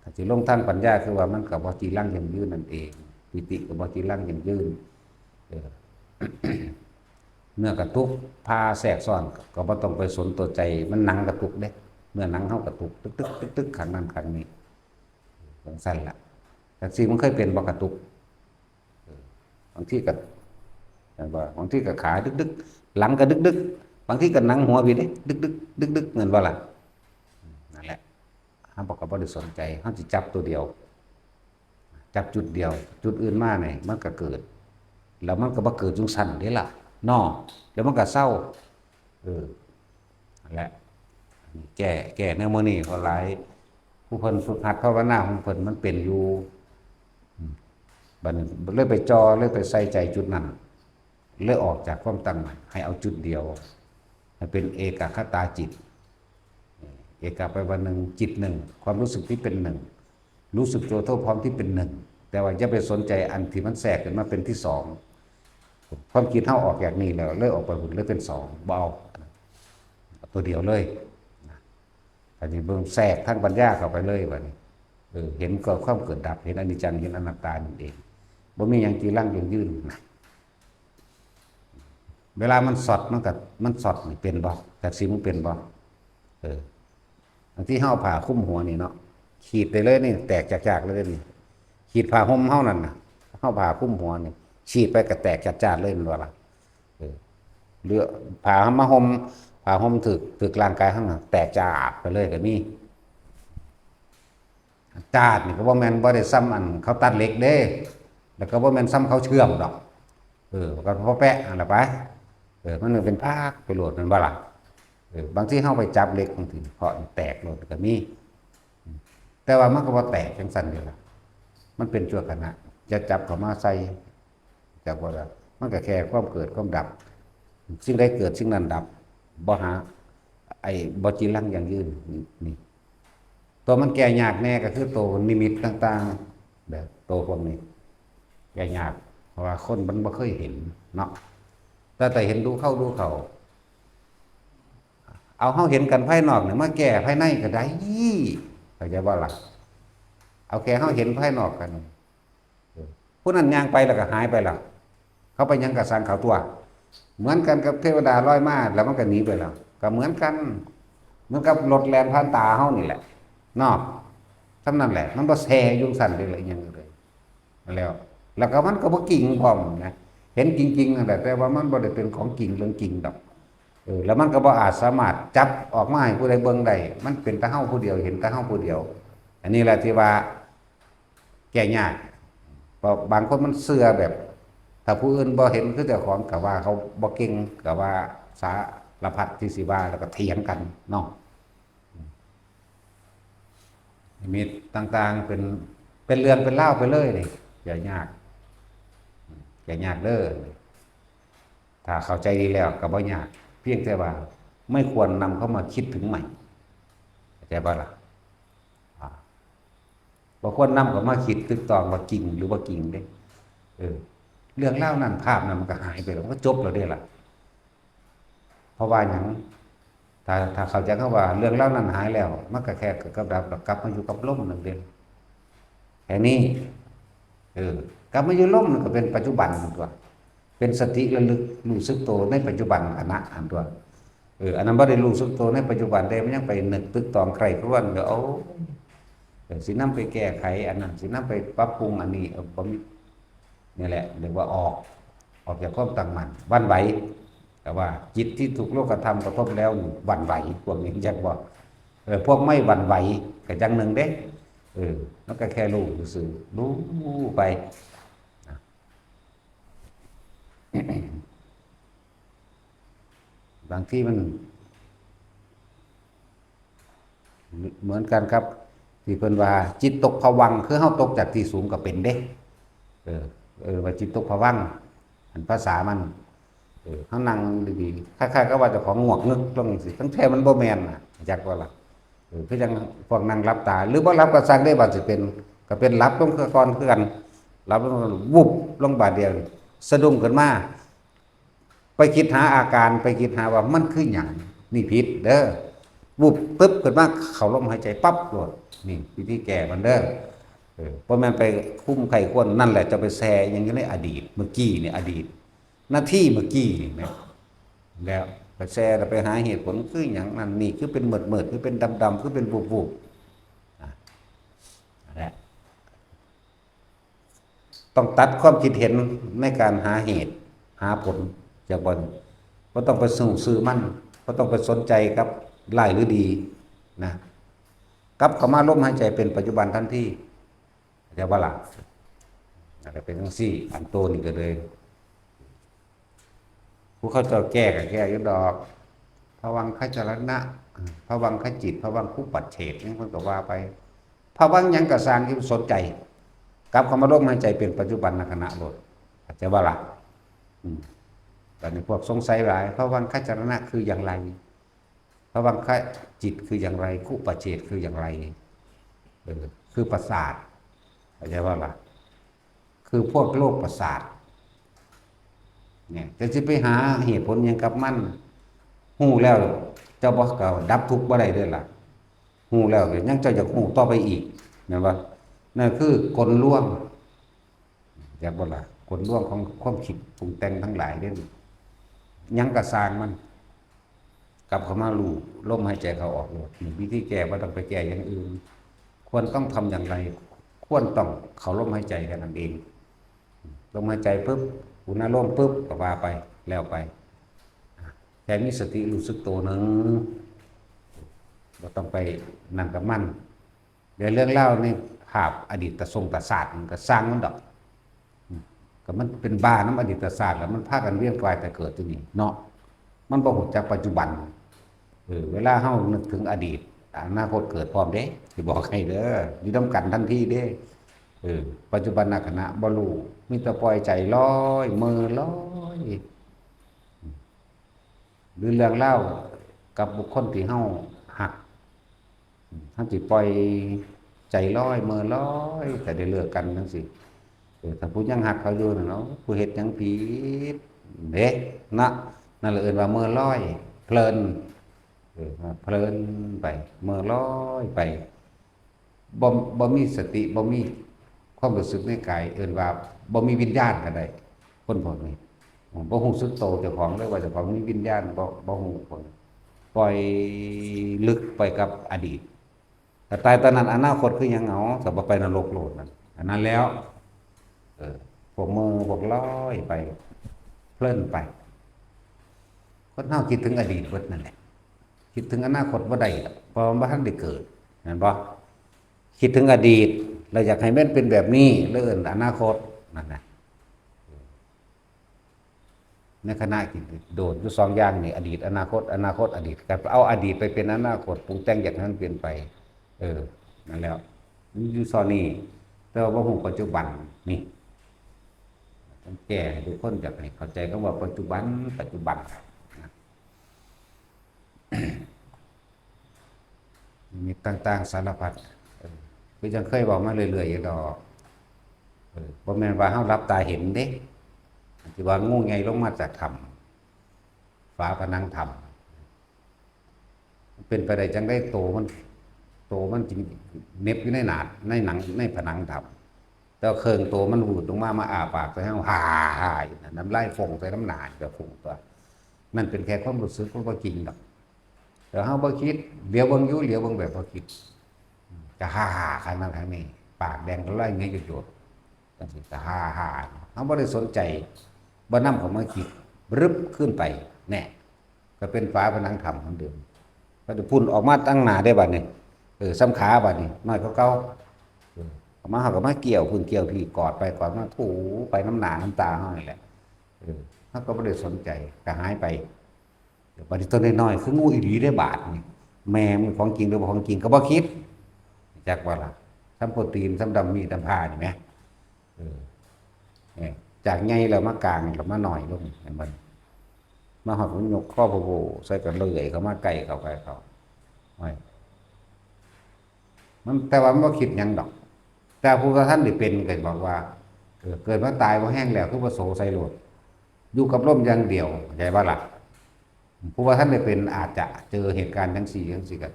ถ้าสิลงทางปัญญาคือว่ามันก็บ่จีรังยั่งยืนนั่นเอง ปีติก็บ่จีรังยั่งยืน เออ เนื้อกระตุก พาแทรกซ้อน ก็บ่ต้องไปสนตัวใจ มันหนังกระตุกเด้ เนื้อหนังเฮากระตุก ตึกๆ ตึกๆ ข้างนั้นข้างนี้ จั่งซั่นล่ะ จั่งซี่มันเคยเป็นบ่กระตุก เออ บางทีก็ แม่นบ่ บางทีก็ขาดึกๆ หลังก็ดึกๆ บางทีก็หนังหัวพี้เด้ ดึกๆ ดึกๆ แม่นบ่ล่ะ นั่นแหละ เฮาบ่ ก็บ่ได้สนใจ เฮาสิจับตัวเดียว จับจุดเดียว จุดอื่นมานี่มันก็เกิด แล้วมันก็บ่เกิดจั่งซั่นเด้ล่ะ เนาะ แล้วมันก็เซา เออ นั่นแหละ แก้ แก้ในมื้อนี้ก็หลาย ผู้เพิ่นฝึกหัดภาวนาของเพิ่นมันเป็นอยู่ อืม บัดนี้เลยไปจ่อ เลยไปใส่ใจจุดนั้น เลยออกจากความตั้งมั่น ให้เอาจุดเดียว ให้เป็นเอกคตาจิต เอกแปลว่าหนึ่ง จิตหนึ่ง ความรู้สึกที่เป็นหนึ่ง รู้สึกตัวทั่วพร้อมที่เป็นหนึ่ง แต่ว่าอย่าไปสนใจอันที่มันแทรกขึ้นมาเป็นที่สอง ความคิดเฮาออกจากนี่แล้ว เลยออกไปพุ้น เลยเป็นสอง บ่เอา เอาตัวเดียวเลย อันนี้เบิ่งแทรกทางปัญญาเข้าไปเลยบัดนี้ เออ เห็นก็ความเกิดดับ เห็นอนิจจัง เห็นอนัตตานั่นเอง บ่มีหยังจีรังยั่งยืนนะ เวลามันช็อต มันก็ มันช็อตนี่เป็นบ่ จั่งซี่มันเป็นบ่ เออ บางทีเฮาเอาผ้าคลุมหัวนี่เนาะ ขีดได้เลยนี่ แตกจากๆเลยนี่ ขีดผ้าห่มเฮานั่นน่ะ เฮาผ้าคลุมหัวนี่ ขีดไปก็แตกจากๆเลย แม่นบ่ล่ะ เออ หรือผ้ามาห่ม ผ้าห่มถืกถืกร่างกายเฮาน่ะแตกจาดไปเลยก็มี จาดนี่ก็บ่แม่นบ่ได้ซ่ำอันเขาตัดเหล็กเด้ แล้วก็บ่แม่นซ่ำเขาเชื่อมดอก เออ ก็พอแปะนั่นแหละไป เออ มันเป็นภาคไปโลด แม่นบ่ล่ะ เออ บางทีเฮาไปจับเหล็กบางทีเพราะแตกโลดก็มี แต่ว่ามันก็บ่แตกจังซั่นเด้ล่ะ มันเป็นชั่วขณะ จะจับเข้ามาใส่ จักบ่ล่ะ มันก็แค่ความเกิดความดับ สิ่งใดเกิดสิ่งนั้นดับ บ่หา ไอ้บ่จีรังยั่งยืน นี่ ตัวมันแก้ยากแน่ก็คือตัวนิมิตต่างๆ แบบตัวพวกนี้ แก้ยาก เพราะว่าคนมันบ่เคยเห็นเนาะ แต่แต่เห็นดูเข้าดูเข้า เอาเฮาเห็นกันภายนอกเนี่ยมาแก้ภายในก็ได้ เข้าใจบ่ล่ะ เอาแค่เฮาเห็นภายนอกกัน เออ ผู้นั้นย่างไปแล้วก็หายไปแล้ว เขาไปหยังกะซังเขาตัว เหมือนกันกับเทวดาลอยมาแล้วมันก็หนีไปแล้ว ก็เหมือนกัน เหมือนกับรถแล่นผ่านตาเฮานี่แหละ เนาะ เท่านั้นแหละ มันบ่แซ่อยู่ซั่นเด้ล่ะ อิหยังเลย นั่นแหล้ว แล้วก็มันก็บ่จริงพร้อมนะ เห็นจริงๆนั่นแหละ แต่ว่ามันบ่ได้เป็นของจริงเรื่องจริงดอก เออ แล้วมันก็บ่อาจสามารถจับออกมาให้ผู้ใดเบิ่งได้ มันเป็นแต่เฮาผู้เดียว เห็นแต่เฮาผู้เดียว อันนี้แหละที่ว่า แก้ยาก เพราะบางคนมันเชื่อแบบ ถ้าผู้อื่นบ่เห็นคือเจ้าของก็ว่าเขาบ่เก่ง ก็ว่าสารพัดที่สิว่า แล้วก็เถียงกันเนาะ นิมิตต่างๆ เป็น เป็นเรื่องเป็นราวไปเลยนี่ แก้ยาก แก้ยากเด้อ ถ้าเข้าใจดีแล้วก็บ่ยาก เพียงแต่ว่าไม่ควรนำเข้ามาคิดถึงใหม่ เข้าใจบ่ล่ะ อ่า บ่ควรนำเข้ามาคิดตึกตองว่าจริงหรือบ่จริงเด้ เออ เรื่องราวนั้น ภาพนั้นมันก็หายไปแล้ว มันก็จบแล้วเด้ล่ะ เพราะว่าหยัง ถ้า ถ้าเข้าใจคำว่าเรื่องราวนั้นหายแล้ว มันก็แค่เกิดกับดับ แล้วกลับมาอยู่กับลมนั่นเด้ แค่นี้ เออ กลับมาอยู่ลมนั่นก็เป็นปัจจุบันนั่นตัว เป็นสติระลึกรู้สึกตัวในปัจจุบันขณะอันตัว เออ อันนั้นบ่ได้รู้สึกตัวในปัจจุบันเด้ มันยังไปนึกตึกตองใคร่ครวญอยู่ เอา เออ สินำไปแก้ไขอันนั้น สินำไปปรับปรุงอันนี้ เออ บ่มี นี่แหละเรียกว่าออก ออกจากความตั้งมั่น หวั่นไหว แต่ว่าจิตที่ถูกโลกธรรมกระทบแล้วนี่หวั่นไหว พวกนี้จักบ่ เออ พวกไม่หวั่นไหวก็จังหนึ่งเด้ เออ มันก็แค่รู้ซื่อๆ รู้ไปนะ บางทีมัน เหมือนกันครับ ที่เพิ่นว่าจิตตกผวังค์ คือเฮาตกจากที่สูงก็เป็นเด้ เออ เออ ว่าจิตตกผวังค์ อันภาษามัน เออ เฮานั่งดีๆ คล้ายๆกับว่าเจ้าของง่วงงึกลงจังซี้ ทั้งแท้มันบ่แม่นน่ะ จักว่าล่ะ เออ คือจังพวกนั่งหลับตา หรือบ่หลับก็ซักเด้ บาดสิเป็น ก็เป็นหลับลงคือก่อนคือกัน หลับลง วุบลงบาดเดียว สะดุ้งขึ้นมา ไปคิดหาอาการ ไปคิดหาว่ามันคือหยัง นี่ผิดเด้อ วุบตึ๊บขึ้นมา เข้าลมหายใจปั๊บโลด นี่วิธีแก้มันเด้อ เออ บ่แม่นไปคุ้มไข้ควร นั่นแหละจะไปแซ่หยังอยู่ในอดีต เมื่อกี้นี่อดีต นาทีเมื่อกี้นี่แหม แล้วไปแซ่แล้วไปหาเหตุผลคือหยังนั่นนี่ คือเป็นมืดๆ คือเป็นดำๆ คือเป็นวุบๆ อ่ะ นั่นแหละ ต้องตัดความคิดเห็นในการหาเหตุ หาผลจากบ่อน บ่ต้องไปสู้ซื่อมัน บ่ต้องไปสนใจกับร้ายหรือดีนะ กลับเข้ามาลมหายใจเป็นปัจจุบันทันที เข้าใจบ่ล่ะ อาจจะเป็นจังซี่ อันโตนี่ก็เลย ผู้เขาเจ้าแก้ก็แก้อยู่ดอก ภวังคจรณะ ภวังคจิต ภวังคุปปัจเฉท หยังเพิ่นก็ว่าไป ภวังหยังก็ซ่าง อย่าไปสนใจ กลับเข้ามาลมหายใจเป็นปัจจุบันขณะโลด เข้าใจบ่ล่ะ อืม ตอนนี้พวกสงสัยหลาย ภวังคจรณะคืออย่างไร ภวังคจิตคืออย่างไร คุปปัจเฉทคืออย่างไร เออ คือประสาท เข้าใจบ่ล่ะ คือพวกโรคประสาท เนี่ย แต่สิไปหาเหตุผลหยังกับมัน ฮู้แล้วเจ้าบ่ก็ดับทุกข์บ่ได้เด้อล่ะ ฮู้แล้วก็ยังเจ้าอยากฮู้ต่อไปอีก แม่นบ่ นั่นคือกลลวง จักบ่ล่ะ กลลวงของความคิดปรุงแต่งทั้งหลายเด้อ หยังก็ซ่างมัน กลับเข้ามารู้ลมหายใจเข้าออกโลด นี่วิธีแก้ บ่ต้องไปแก้อย่างอื่น ควรต้องทำอย่างไร ควรต้องเข้าลมหายใจแค่นั้นเอง ลมหายใจปุ๊บ อุณาโลมปุ๊บ ก็ว่าไป แล้วไป แค่มีสติรู้สึกตัวหนึ่ง บ่ต้องไปนั่นกับมัน เดี๋ยวเรื่องเล่าในภาพอดีตตะสงตะศาสตร์มันก็สร้างมันดอก ก็มันเป็นบ้านำอดีตศาสตร์ แล้วมันพากันเวียนว่ายแต่เกิดอยู่นี่เนาะ มันบ่ฮู้จักปัจจุบัน เออ เวลาเฮานึกถึงอดีต อนาคตเกิดพร้อมเด้ สิบอกให้เด้อ อยู่นำกันทันทีเด้ เออ ปัจจุบันขณะบ่รู้ มีแต่ปล่อยใจลอย เม่อลอย หรือเรื่องราวกับบุคคลที่เฮาฮัก เฮาสิปล่อยใจลอย เม่อลอย แต่ได้เลิกกันจั่งซี้ เออ ถ้าผู้ยังฮักเขาอยู่นั่นเนาะ ผู้เฮ็ดหยังผิดเด้ นะ นั่นแหละเอิ้นว่าเม่อลอย เพลิน เออ เพลินไป เม่อลอยไป บ่ บ่มีสติ บ่มีความรู้สึกในกาย เอิ้นว่าบ่มีวิญญาณก็ได้ คนพวกนี้ บ่รู้สึกโตเจ้าของเลยว่าเจ้าของมีวิญญาณ บ่ บ่รู้พวกนี้ ปล่อยลึกไปกับอดีต ถ้าตายตอนนั้นอนาคตคือหยัง เอา ถ้าบ่ไปนรกโลดนั่น อันนั้นแล้ว เออ พวกเม่อ พวกลอยไป เพลินไป คนเฮาคิดถึงอดีตเบิดนั่นแหละ คิดถึงอนาคตบ่ได้ดอก เพราะมันบ่ทันได้เกิด แม่นบ่ คิดถึงอดีต แล้วอยากให้มันเป็นแบบนี้ แล้วเอิ้นอนาคต นั่นน่ะ ในขณะที่โดดอยู่สองอย่างนี่ อดีต อนาคต อนาคต อดีต ก็เอาอดีตไปเป็นอนาคต ปรุงแต่งอยากให้มันเปลี่ยนไป เออ นั่นแหละ มันอยู่ซ่อนนี่ แต่ว่าบ่รู้ปัจจุบันนี่ ต้องแก้ให้ทุกคน อยากให้เข้าใจคำว่าปัจจุบัน ปัจจุบันนะ มีต่างๆสารพัด เออ คือจั่งเคยเว้ามาเรื่อยๆอยู่ดอก เออ บ่แม่นว่าเฮาหลับตาเห็นเด้ ที่ว่างูใหญ่ลงมาจากถ้ำ ฝาผนังถ้ำ มันเป็นไปได้จั่งใด โตมัน โตมันจึงเหน็บอยู่ในหน้า ในหนัง ในผนังถ้ำ แต่ว่าเครื่องโตมันหวืดลงมา มาอ้าปากใส่เฮา ฮ่าฮ่าอยู่นั่น น้ำลายฟองใส่น้ำหน้า ก็ฟองตัว นั่นเป็นแค่ความรู้สึก มันบ่จริงดอก แต่เฮาบ่คิด เหลียวเบิ่งอยู่ เหลียวเบิ่งแบบบ่คิด ก็ฮ่าฮ่าข้างนั้นข้างนี้ ปากแดงก็ลอยเหงื่อหยดๆ จั่งซี้ก็ฮ่าฮ่า เฮาบ่ได้สนใจ บ่นำเข้ามาคิด บรึบขึ้นไป แน่ ก็เป็นฝาผนังถ้ำเหมือนเดิม ก็จะพุ่นออกมาตั้งหน้าได้บัดนี้ เออ ส่ำขาบัดนี้ น้อยกว่าเก่า เออ ออกมา เฮาก็มาเกี่ยวพุ่นเกี่ยวพี่ กอดไปกอดมา ถูไปน้ำหน้าน้ำตาเฮานี่แหละ เออ เฮาก็บ่ได้สนใจ ก็หายไป เดี๋ยวบัดนี้ตัวน้อยๆ คืองูอีหลีได้บาดนี่ แม่มันของจริงหรือบ่ของจริงก็บ่คิด จักว่าล่ะ ซ้ำโปรตีน ซ้ำดำมีดำผ้านี่แหม เออ เนี่ย จากใหญ่แล้วมากลางแล้วมาน้อยลง เห็นบ่ มาฮอดมันยกคอโผล่ๆ ใส่กันเลื่อยเข้ามาใกล้เข้าใกล้เข้า โอ้ย มัน แต่ว่ามันบ่คิดหยังดอก แต่ผู้บ่ทันได้เป็นก็บอกว่า เออ เกิดมาตายบ่แฮงแล้ว คือบ่โสใส่โลด อยู่กับลมอย่างเดียว เข้าใจบ่ล่ะ ผู้บ่ทันได้เป็นอาจจะเจอเหตุการณ์จั่งซี้จั่งซี้ก็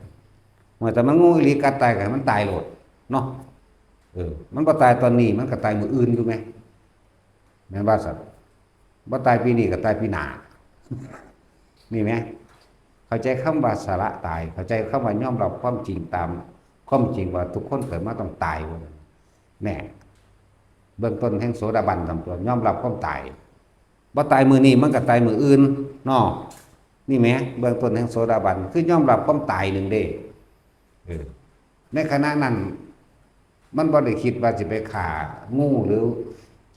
เมื่อแต่มันงูอีหลีกัดตายก็ให้มันตายโลด เนาะ เออ มันบ่ตายตอนนี้ มันก็ตายมื้ออื่นอยู่แหม แม่นบ่ซั่น บ่ตายปีนี้ก็ตายปีหน้า นี่แหม เข้าใจคำว่าสละตาย เข้าใจคำว่ายอมรับความจริงตามความจริงว่าทุกคนเกิดมาต้องตายว่าซั่น แน่ เบื้องต้นแห่งโสดาบันทำตัวยอมรับความตาย บ่ตายมื้อนี้มันก็ตายมื้ออื่นเนาะ นี่แหม เบื้องต้นแห่งโสดาบัน คือยอมรับความตายหนึ่งเด้ เออ ในขณะนั้น มันบ่ได้คิดว่าสิไปฆ่างู หรือ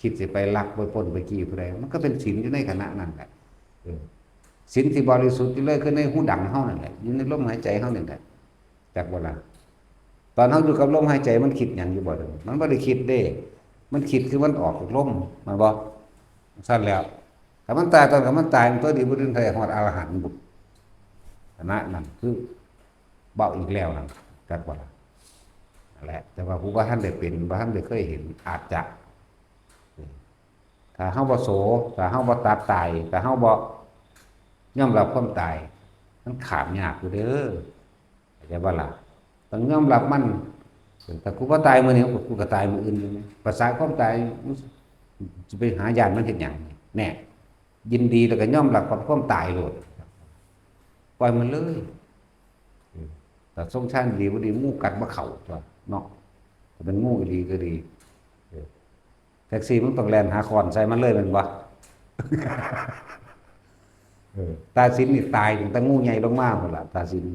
คิดสิไปลักไปปล้นไปจี้ผู้ใด มันก็เป็นศีลอยู่ในขณะนั้นแหละ เออ ศีลที่บริสุทธิ์อยู่เลย คือในฮูดังเฮานั่นแหละ อยู่ในลมหายใจเฮานั่นแหละ จักบ่ล่ะ ตอนเฮาอยู่กับลมหายใจมันคิดหยังอยู่บ่เด้อ มันบ่ได้คิดเด้ มันคิดคือมันออกจากลม แม่นบ่ ซั่นแล้ว ถ้ามันตายตอน ถ้ามันตาย มันตัวดีบ่ถึงไทฮอดอรหันต์บุญ ขณะนั้นคือเว้าอีกแล้วนั่น จักบ่ล่ะ นั่นแหละ แต่ว่าผู้บ่ทันได้เป็น บ่ทันได้เคยเห็น อาจจะ ถ้าเฮาบ่โส ถ้าเฮาบ่ตัดตาย ถ้าเฮาบ่ยอมรับความตาย มันข้ามยากอยู่เด้อ เข้าใจบ่ล่ะ ต้องยอมรับมัน ถ้ากูบ่ตายมื้อนี้ กูก็ตายมื้ออื่นอยู่นะ ภาษาความตาย มันสิไปหาย้านมันเฮ็ดหยัง แน่ ยินดีแล้วก็ยอมรับกับความตายโลด ปล่อยมันเลย แต่ทรงชาติดีบ่ดี งูกัดบ่เข้าตัวเนาะ ถ้าเป็นงูอีหลีก็ดี แท็กซี่มันต้องแล่นหาค้อนใส่มันเลยแม่นบ่ เออ ตาสินนี่ตายตั้งแต่งูใหญ่ลงมาหมดละ ตาสิน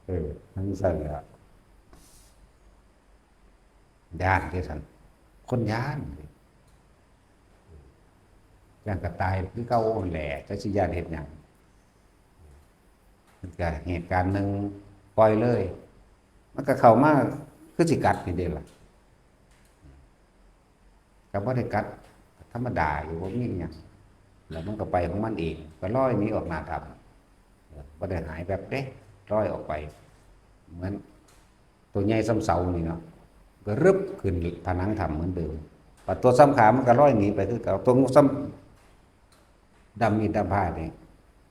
เออ ทั้งสั้นละ ย่านที่สัน คนย่าน ย่านก็ตายคือเก่าแหละ จะสิย่านเฮ็ดหยัง มันก็เหตุการณ์หนึ่ง ปล่อยเลย มันก็เข้ามา คือสิกัดนี่เด้ล่ะ ก็บ่ได้กัด ธรรมดาอยู่ บ่มีหยัง แล้วมันก็ไปของมันเอง ก็ลอยหนีออกหน้าถ้ำ เออ บ่ได้หายแบบเด้ ลอยออกไป เหมือน ตัวใหญ่ส่ำเสานี่เนาะ ก็รึบขึ้นผนังถ้ำเหมือนเดิม บัดตัวส่ำขามันก็ลอยหนีไปคือเก่า ตัวงูส่ำดำมีดดำผ้านี่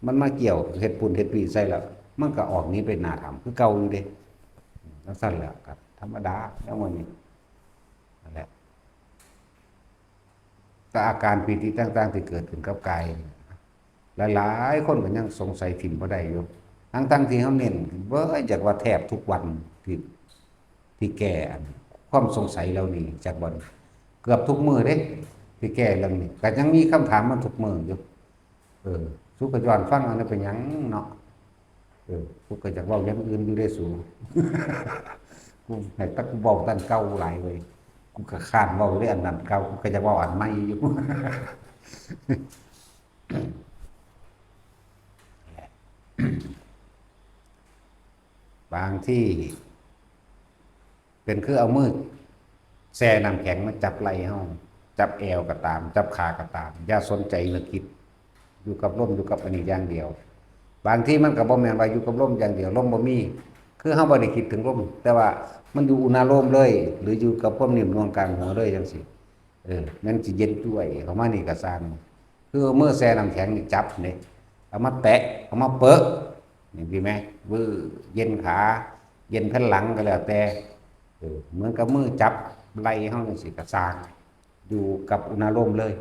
มันมาเกี่ยวเฮ็ดปูนเฮ็ดปีใส่แล้ว มันก็ออกหนีไปหน้าถ้ำคือเก่าอยู่เด้ จั่งซั้นแหละครับ ธรรมดา แล้วมันนี่ นั่นแหละ แต่อาการปีติต่างๆที่เกิดขึ้นกับกาย หลายๆคนก็ยังสงสัยถิ่มบ่ได้อยู่ ทั้งๆที่เฮาเน้น เว้ย อยากว่าแทบทุกวันที่ ที่แก้อันความสงสัยเหล่านี้ จักบ่ เกือบทุกมื้อเด้ ที่แก้เรื่องนี้ ก็ยังมีคำถามมาทุกมื้ออยู่ เออ สุก็ย้อนฟังอันนั้นเป็นหยังเนาะ เออ กูก็อยากเว้าอย่างอื่นอยู่เด้สู กูให้แต่กูเว้าแต่อันเก่าหลายเว้ย กูก็ค้านเว้าเรื่องอันนั้นเก่า กูก็อยากเว้าอันใหม่อยู่ บางที เป็นคือเอามือแช่น้ำแข็งมาจับไหล่เฮา จับแอวก็ตาม จับขาก็ตาม อย่าสนใจนึกคิด อยู่กับลม อยู่กับอันนี้อย่างเดียว บางทีมันก็บ่แม่นว่าอยู่กับลมอย่างเดียว ลมบ่มี คือเฮาบ่ได้คิดถึงลม แต่ว่ามันอยู่อุณาโลมเลย หรืออยู่กับความนิ่มนวลกลางหัวเลยจั่งซี้ เออ แม่นสิเย็นจ้วยเข้ามานี่ก็ซ่าง คือเอามือแช่น้ำแข็งนี่จับนี่ เอามาแตะ เอามาเปอะ นี่ดีไหม วื้อ เย็นขา เย็นแผ่นหลังก็แล้วแต่ เออ เหมือนกับมือจับไหล่เฮาจั่งซี้ก็ซ่าง อยู่กับอุณาโลมเลย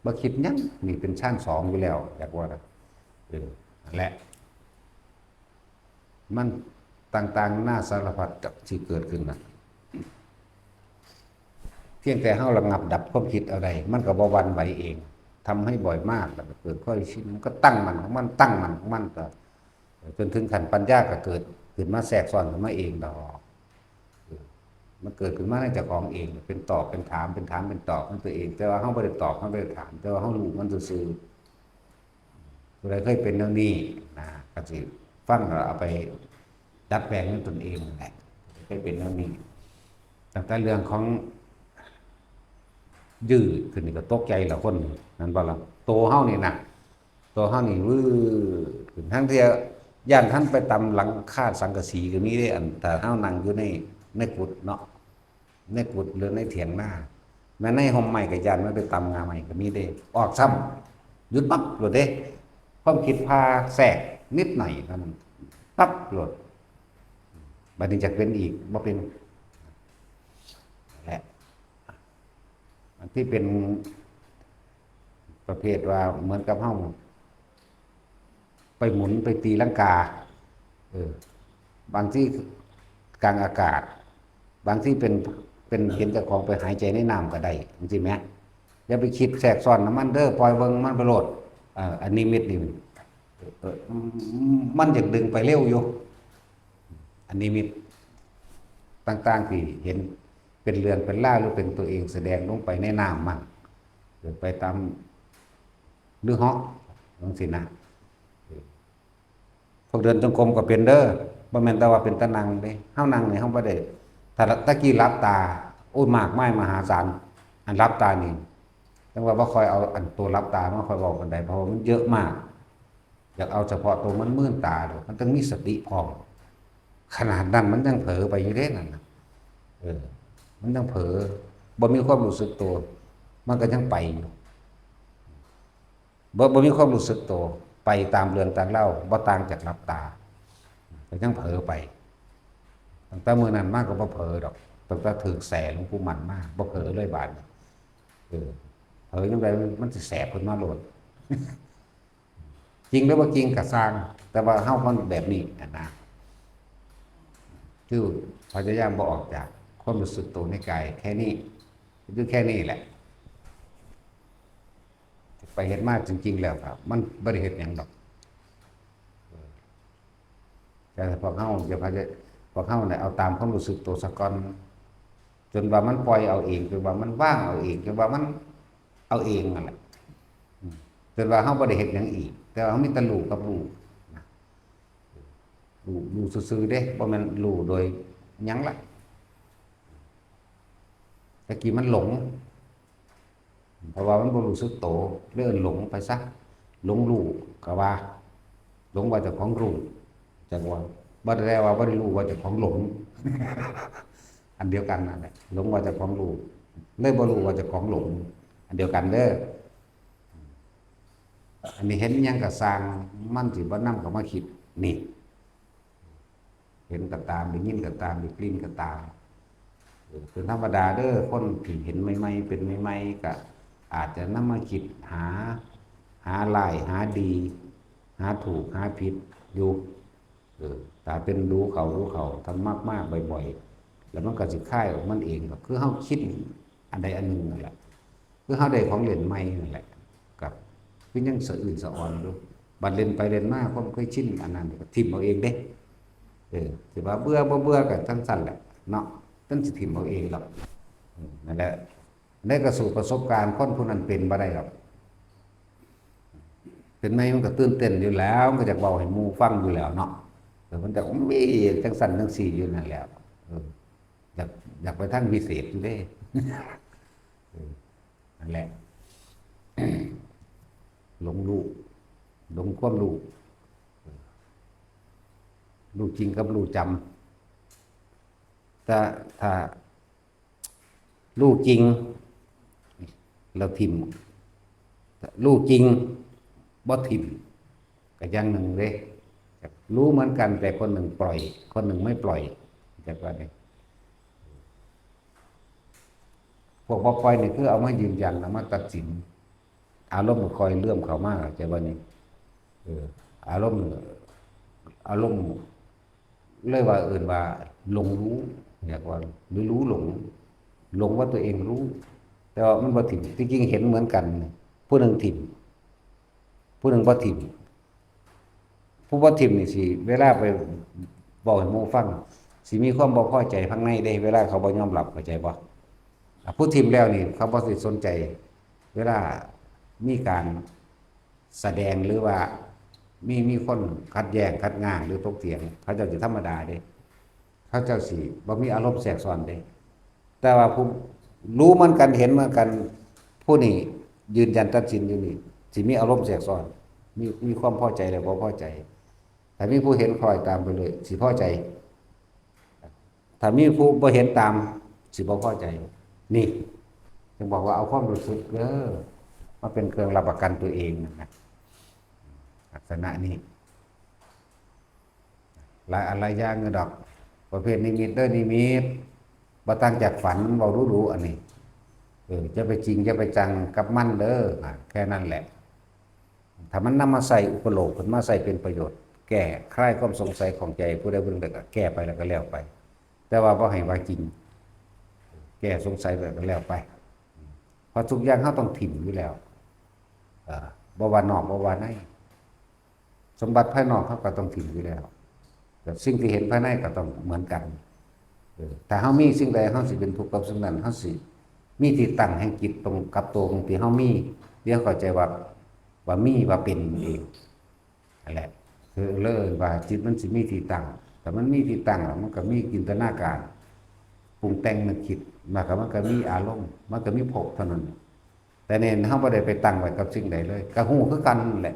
บ่คิดหยัง นี่เป็นฌานสองอยู่แล้ว อยากว่านะ เออ นั่นแหละ มันต่างๆนานาสารพัดกับที่เกิดขึ้นนะ เพียงแต่เฮาระงับดับความคิดเอาได้ มันก็บ่หวั่นไหวเอง ทำให้บ่อยมาก แล้วก็เกิดความชิน มันก็ตั้งมั่นของมัน ตั้งมั่นของมัน ก็จนถึงขั้นปัญญาก็เกิดขึ้นมาแทรกซ้อนขึ้นมาเองดอก เออ มันเกิดขึ้นมาในเจ้าของเอง เป็นตอบ เป็นถาม เป็นถาม เป็นตอบของตัวเอง แต่ว่าเฮาบ่ได้ตอบ เฮาบ่ได้ถาม แต่ว่าเฮารู้มันซื่อๆ ผู้ใดเคยเป็นแนวนี้นะ ก็สิฟังแล้วเอาไปดัดแปลงด้วยตนเองนั่นแหละ เคยเป็นแนวนี้ ตั้งแต่เรื่องของยืดขึ้นนี่ก็ตกใจละคน นั่นบ่ล่ะ โตเฮานี่นะ โตเฮานี่วืดขึ้น ทั้งที่ย่านท่านไปตำหลังคาสังกะสีก็มีเด้ อันถ้าเฮานั่งอยู่ใน ในกุฏิเนาะ ในกุฏิหรือในเถียงนา แม้ในฮ่มไม้ก็ย่านมันไปตำง่าไม้ก็มีเด้ ออกซ้ำ หยุดปั๊บโลดเด้ ความคิดพาแทรกนิดหน่อยเท่านั้น ปั๊บโลด บัดนี้จะเป็นอีก บ่เป็น และ อันที่เป็นประเภทว่าเหมือนกับเฮาไปหมุนไปตีลังกา เออ บางที่กลางอากาศ บางที่เป็น เป็นเห็นเจ้าของไปหายใจในน้ำก็ได้ จั่งซี้แหม อย่าไปคิดแทรกซ้อนนำมันเด้อ ปล่อยเบิ่งมันไปโลด เอ่อ อันนิมิตนี่ เอ่อ มันอยากดึงไปเร็วอยู่ อันนิมิตต่างๆที่เห็นเป็นเรื่องเป็นราว หรือเป็นตัวเองแสดงลงไปในน้ำมัน หรือไปตาม หรือเหาะ จั่งซี้นะ พวกเดินจงกรมก็เป็นเด้อ บ่แม่นแต่ว่าเป็นตานั่งเด้ เฮานั่งนี่เฮาบ่ได้ ถ้าตะกี้หลับตา โอ้ย มากมายมหาศาล อันหลับตานี่ จั่งว่าบ่ค่อยเอาอันตัวหลับตามาค่อยเว้าปานใด เพราะว่ามันเยอะมาก อยากเอาเฉพาะตัวมันมืนตาโลด มันต้องมีสติพร้อม ขนาดนั้นมันยังเผลอไปอยู่เด้นั่นน่ะ เออ มันยังเผลอ บ่มีความรู้สึกตัว มันก็ยังไปอยู่ บ่ บ่มีความรู้สึกตัว ไปตามเรื่องตามราว บ่ต่างจากหลับตา ก็ยังเผลอไป ตั้งแต่มื้อนั้นมาก็บ่เผลอดอก ตั้งแต่ถืกแส่หลวงปู่มั่นมา บ่เผลอเลยบาดนี้ เออ เผลอยามใดมันสิแสบขึ้นมาโลด จริงหรือบ่จริงก็ซ่าง แต่ว่าเฮามันแบบนี้หั้นนะ คือพยายามบ่ออกจากความรู้สึกตัวในกายแค่นี้ อยู่แค่นี้แหละ ไปเฮ็ดมาจริงๆแล้วครับ มันบ่ได้เฮ็ดหยังดอก แต่พวกเฮาอย่าพาจะ พวกเฮาเนี่ยเอาตามความรู้สึกตัวซะก่อน จนว่ามันปล่อยเอาเอง จนว่ามันว่างเอาเอง จนว่ามันเอาเองนั่นแหละ อืม จนว่าเฮาบ่ได้เฮ็ดหยังอีก แต่ว่าเฮามีแต่รู้กับรู้นะ รู้ รู้ซื่อๆเด้ บ่แม่นรู้โดยหยังล่ะ แต่กี้มันหลง เพราะว่ามันบ่รู้สึกโต เลยเอิ้นหลงไปซะ หลงรู้ก็ว่า หลงว่าเจ้าของรู้ จักว่า บ่ได้ว่าบ่ได้รู้ว่าเจ้าของหลง อันเดียวกันนั่นแหละ หลงว่าเจ้าของรู้ เลยบ่รู้ว่าเจ้าของหลง อันเดียวกันเด้อ อันนี้เห็นอิหยังก็ซ่าง มันสิบ่นำเข้ามาคิด นี่ เห็นก็ตาม ได้ยินก็ตาม ได้กลิ่นก็ตาม เออ เป็นธรรมดาเด้อ คนที่เห็นใหม่ๆ เป็นใหม่ๆ ก็อาจจะนำมาคิดหา หาร้าย หาดี หาถูก หาผิดอยู่ เออ ถ้าเป็นดูเขา ดูเขา ทำมากๆ บ่อยๆ แล้วมันก็สิคลายออกมันเอง ก็คือเฮาคิดอันใดอันหนึ่งนั่นแหละ คือเฮาได้ของเล่นใหม่นั่นแหละ กับ คือยังสะอื้นสะออนอยู่ บัดเล่นไปเล่นมา ความเคยชินอันนั้นก็ถิ่มเอาเองเด้ เออ สิว่าเบื่อบ่เบื่อก็จั่งซั่นแหละเนาะ มันสิถิ่มเอาเองดอก อืม นั่นแหละ ในกระสู่ประสบการณ์คนผู้นั้นเป็นบ่ได้ดอก เป็นใหม่มันก็ตื่นเต้นอยู่แล้ว มันก็อยากเว้าให้หมู่ฟังอยู่แล้วเนาะ เออ มันก็มีจั่งซั่นจั่งซี้อยู่นั่นแหละ เออ อยาก อยากไปทางวิเศษอยู่เด้ เออ นั่นแหละ หลงรู้ หลงความรู้ รู้จริงกับรู้จำ แต่ถ้ารู้จริง แล้วถิ่ม รู้จริง บ่ถิ่ม ก็อย่างหนึ่งเด้ รู้เหมือนกัน แต่คนหนึ่งปล่อย คนหนึ่งไม่ปล่อย จักว่าเด้ พวกบ่ปล่อยนี่คือเอามายืนยัน เอามาตัดสิน อารมณ์ก็คอยเริ่มเข้ามา เข้าใจบ่นี่ เออ อารมณ์ อารมณ์ เลยว่าเอิ้นว่าหลงรู้ อยากว่า หรือรู้หลง หลงว่าตัวเองรู้ แต่ว่ามันบ่ถิ่ม ที่จริงเห็นเหมือนกัน ผู้หนึ่งถิ่ม ผู้หนึ่งบ่ถิ่ม ผู้บ่ถิ่มนี่สิ เวลาไปเว้าให้หมู่ฟัง สิมีความบ่พอใจข้างในเด้ เวลาเขาบ่ยอมรับ เข้าใจบ่ อ่ะ ผู้ถิ่มแล้วนี่เขาบ่สิสนใจ เวลามีการแสดงหรือว่ามี มีคนขัดแย้งขัดง้างหรือถกเถียง เขาเจ้าสิธรรมดาเด้ เขาเจ้าสิบ่มีอารมณ์แทรกซ้อนเด้ แต่ว่าผู้รู้เหมือนกัน เห็นเหมือนกัน ผู้นี้ยืนยันตัดสินอยู่นี่ สิมีอารมณ์แทรกซ้อน มี มีความพอใจและบ่พอใจ ถ้ามีผู้เห็นคล้อยตามไปเลย สิพอใจ ถ้ามีผู้บ่เห็นตาม สิบ่พอใจ นี่ จึงบอกว่าเอาความรู้สึกเด้อ มาเป็นเครื่องรับประกันตัวเองนะ ลักษณะนี้ หลายอันหลายอย่างอยู่ดอก ประเภทนิมิตเด้อ นิมิต บ่ต่างจากฝัน เว้าดูๆ อันนี้ เออ อย่าไปจริง อย่าไปจังกับมันเด้อ อ่ะ แค่นั้นแหละ ถ้ามันนำมาใส่อุปโลกน์ ขึ้นมาใส่เป็นประโยชน์ แก้คลายความสงสัยข้องใจ ผู้ใดผู้หนึ่งก็แก้ไปแล้วก็แล้วไป แต่ว่าบ่ให้ว่าจริง แก้สงสัยไปก็แล้วไป เพราะทุกอย่างเราต้องถิ่มอยู่แล้ว เอ่อ บ่ว่านอก บ่ว่าใน สมบัติภายนอกเราก็ต้องถิ่มอยู่แล้ว แต่สิ่งที่เห็นภายในก็ต้องเหมือนกัน เออ ถ้าเรามีสิ่งใด เราสิเป็นทุกข์กับสิ่งนั้น เราสิมีที่ตั้งแห่งจิตตรงกับตัวของที่เรามี เดี๋ยวเข้าใจว่า ว่ามี ว่าเป็นเอง นั่นแหละ คือเลยว่าจิตมันสิมีที่ตั้ง แต่มันมีที่ตั้งแล้วมันก็มีจินตนาการ ปรุงแต่งนึกคิด มันก็ มันก็มีอารมณ์ มันก็มีภพเท่านั้น แต่เนี่ยเราบ่ได้ไปตั้งไว้กับสิ่งใดเลย ก็ฮู้คือกันนั่นแหละ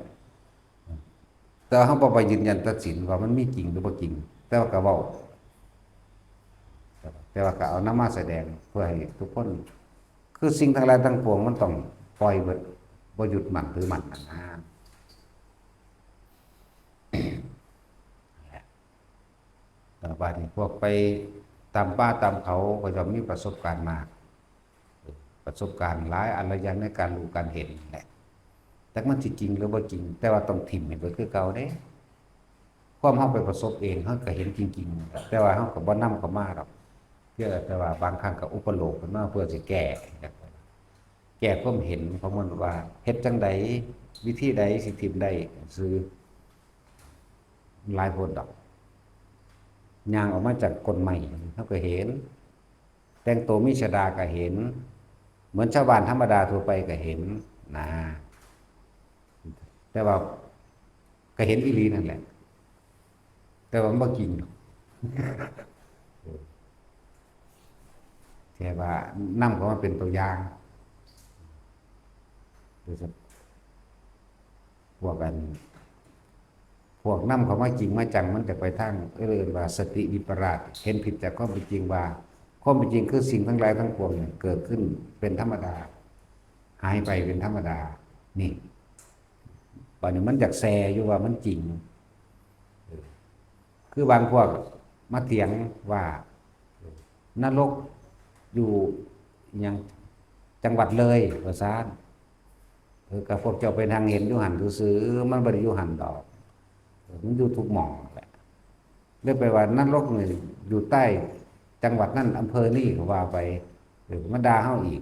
แต่เราบ่ไปยืนยันตัดสินว่ามันมีจริงหรือบ่จริง แต่ว่าก็เว้า แต่ว่าก็เอานำมาแสดงเพื่อให้ทุกคน คือสิ่งทั้งหลายทั้งปวงมันต้องปล่อยเบิด บ่ยึดมั่นถือมั่นนั่นนะ แต่บาดนี้พวกไปตามป่าตามเขาก็จะมีประสบการณ์มาก ประสบการณ์หลายอันหลายอย่างในการรู้การเห็นแหละ แต่มันสิจริงหรือบ่จริง แต่ว่าต้องถิ่มให้เบิดคือเก่าเด้ ความเฮาไปประสบเอง เฮาก็เห็นจริงๆ แต่ว่าเฮาก็บ่นำเข้ามาดอก เพียงแต่ว่าบางครั้งก็อุปโลกน์ขึ้นมาเพื่อสิแก้ แก้ความเห็นของมันว่าเฮ็ดจั่งใด วิธีใดสิถิ่มได้ซื่อ หลายโพดดอก ย่างออกมาจากก้นไม้เฮาก็เห็น แต่งตัวมีชฎาก็เห็น เหมือนชาวบ้านธรรมดาทั่วไปก็เห็นนะ แต่ว่าก็เห็นอีหลีนั่นแหละ แต่ว่ามันบ่จริงดอก แค่ว่านำเขามาเป็นตัวอย่าง โดยเฉพาะพวกอัน พวกนำเขามาจริงมาจัง มันจะไปทางเอิ้นว่าสติวิปลาส เห็นผิดจากความเป็นจริงว่า ความเป็นจริงคือสิ่งทั้งหลายทั้งปวงเนี่ยเกิดขึ้นเป็นธรรมดา หายไปเป็นธรรมดา นี่ บัดนี้มันอยากแซ่อยู่ว่ามันจริง เออ คือบางพวกมาเถียงว่า นรกอยู่หยัง จังหวัดเลย ว่าซั่น เออ ก็พวกเจ้าไปนั่งเห็นอยู่หั่นซื่อๆ มันบ่ได้อยู่หั่นดอก เออ มันอยู่ทุกหม่องแหละ เลยไปว่านรกนี่อยู่ใต้จังหวัดนั่นอำเภอนี่ ก็ว่าไป เออ มาด่าเฮาอีก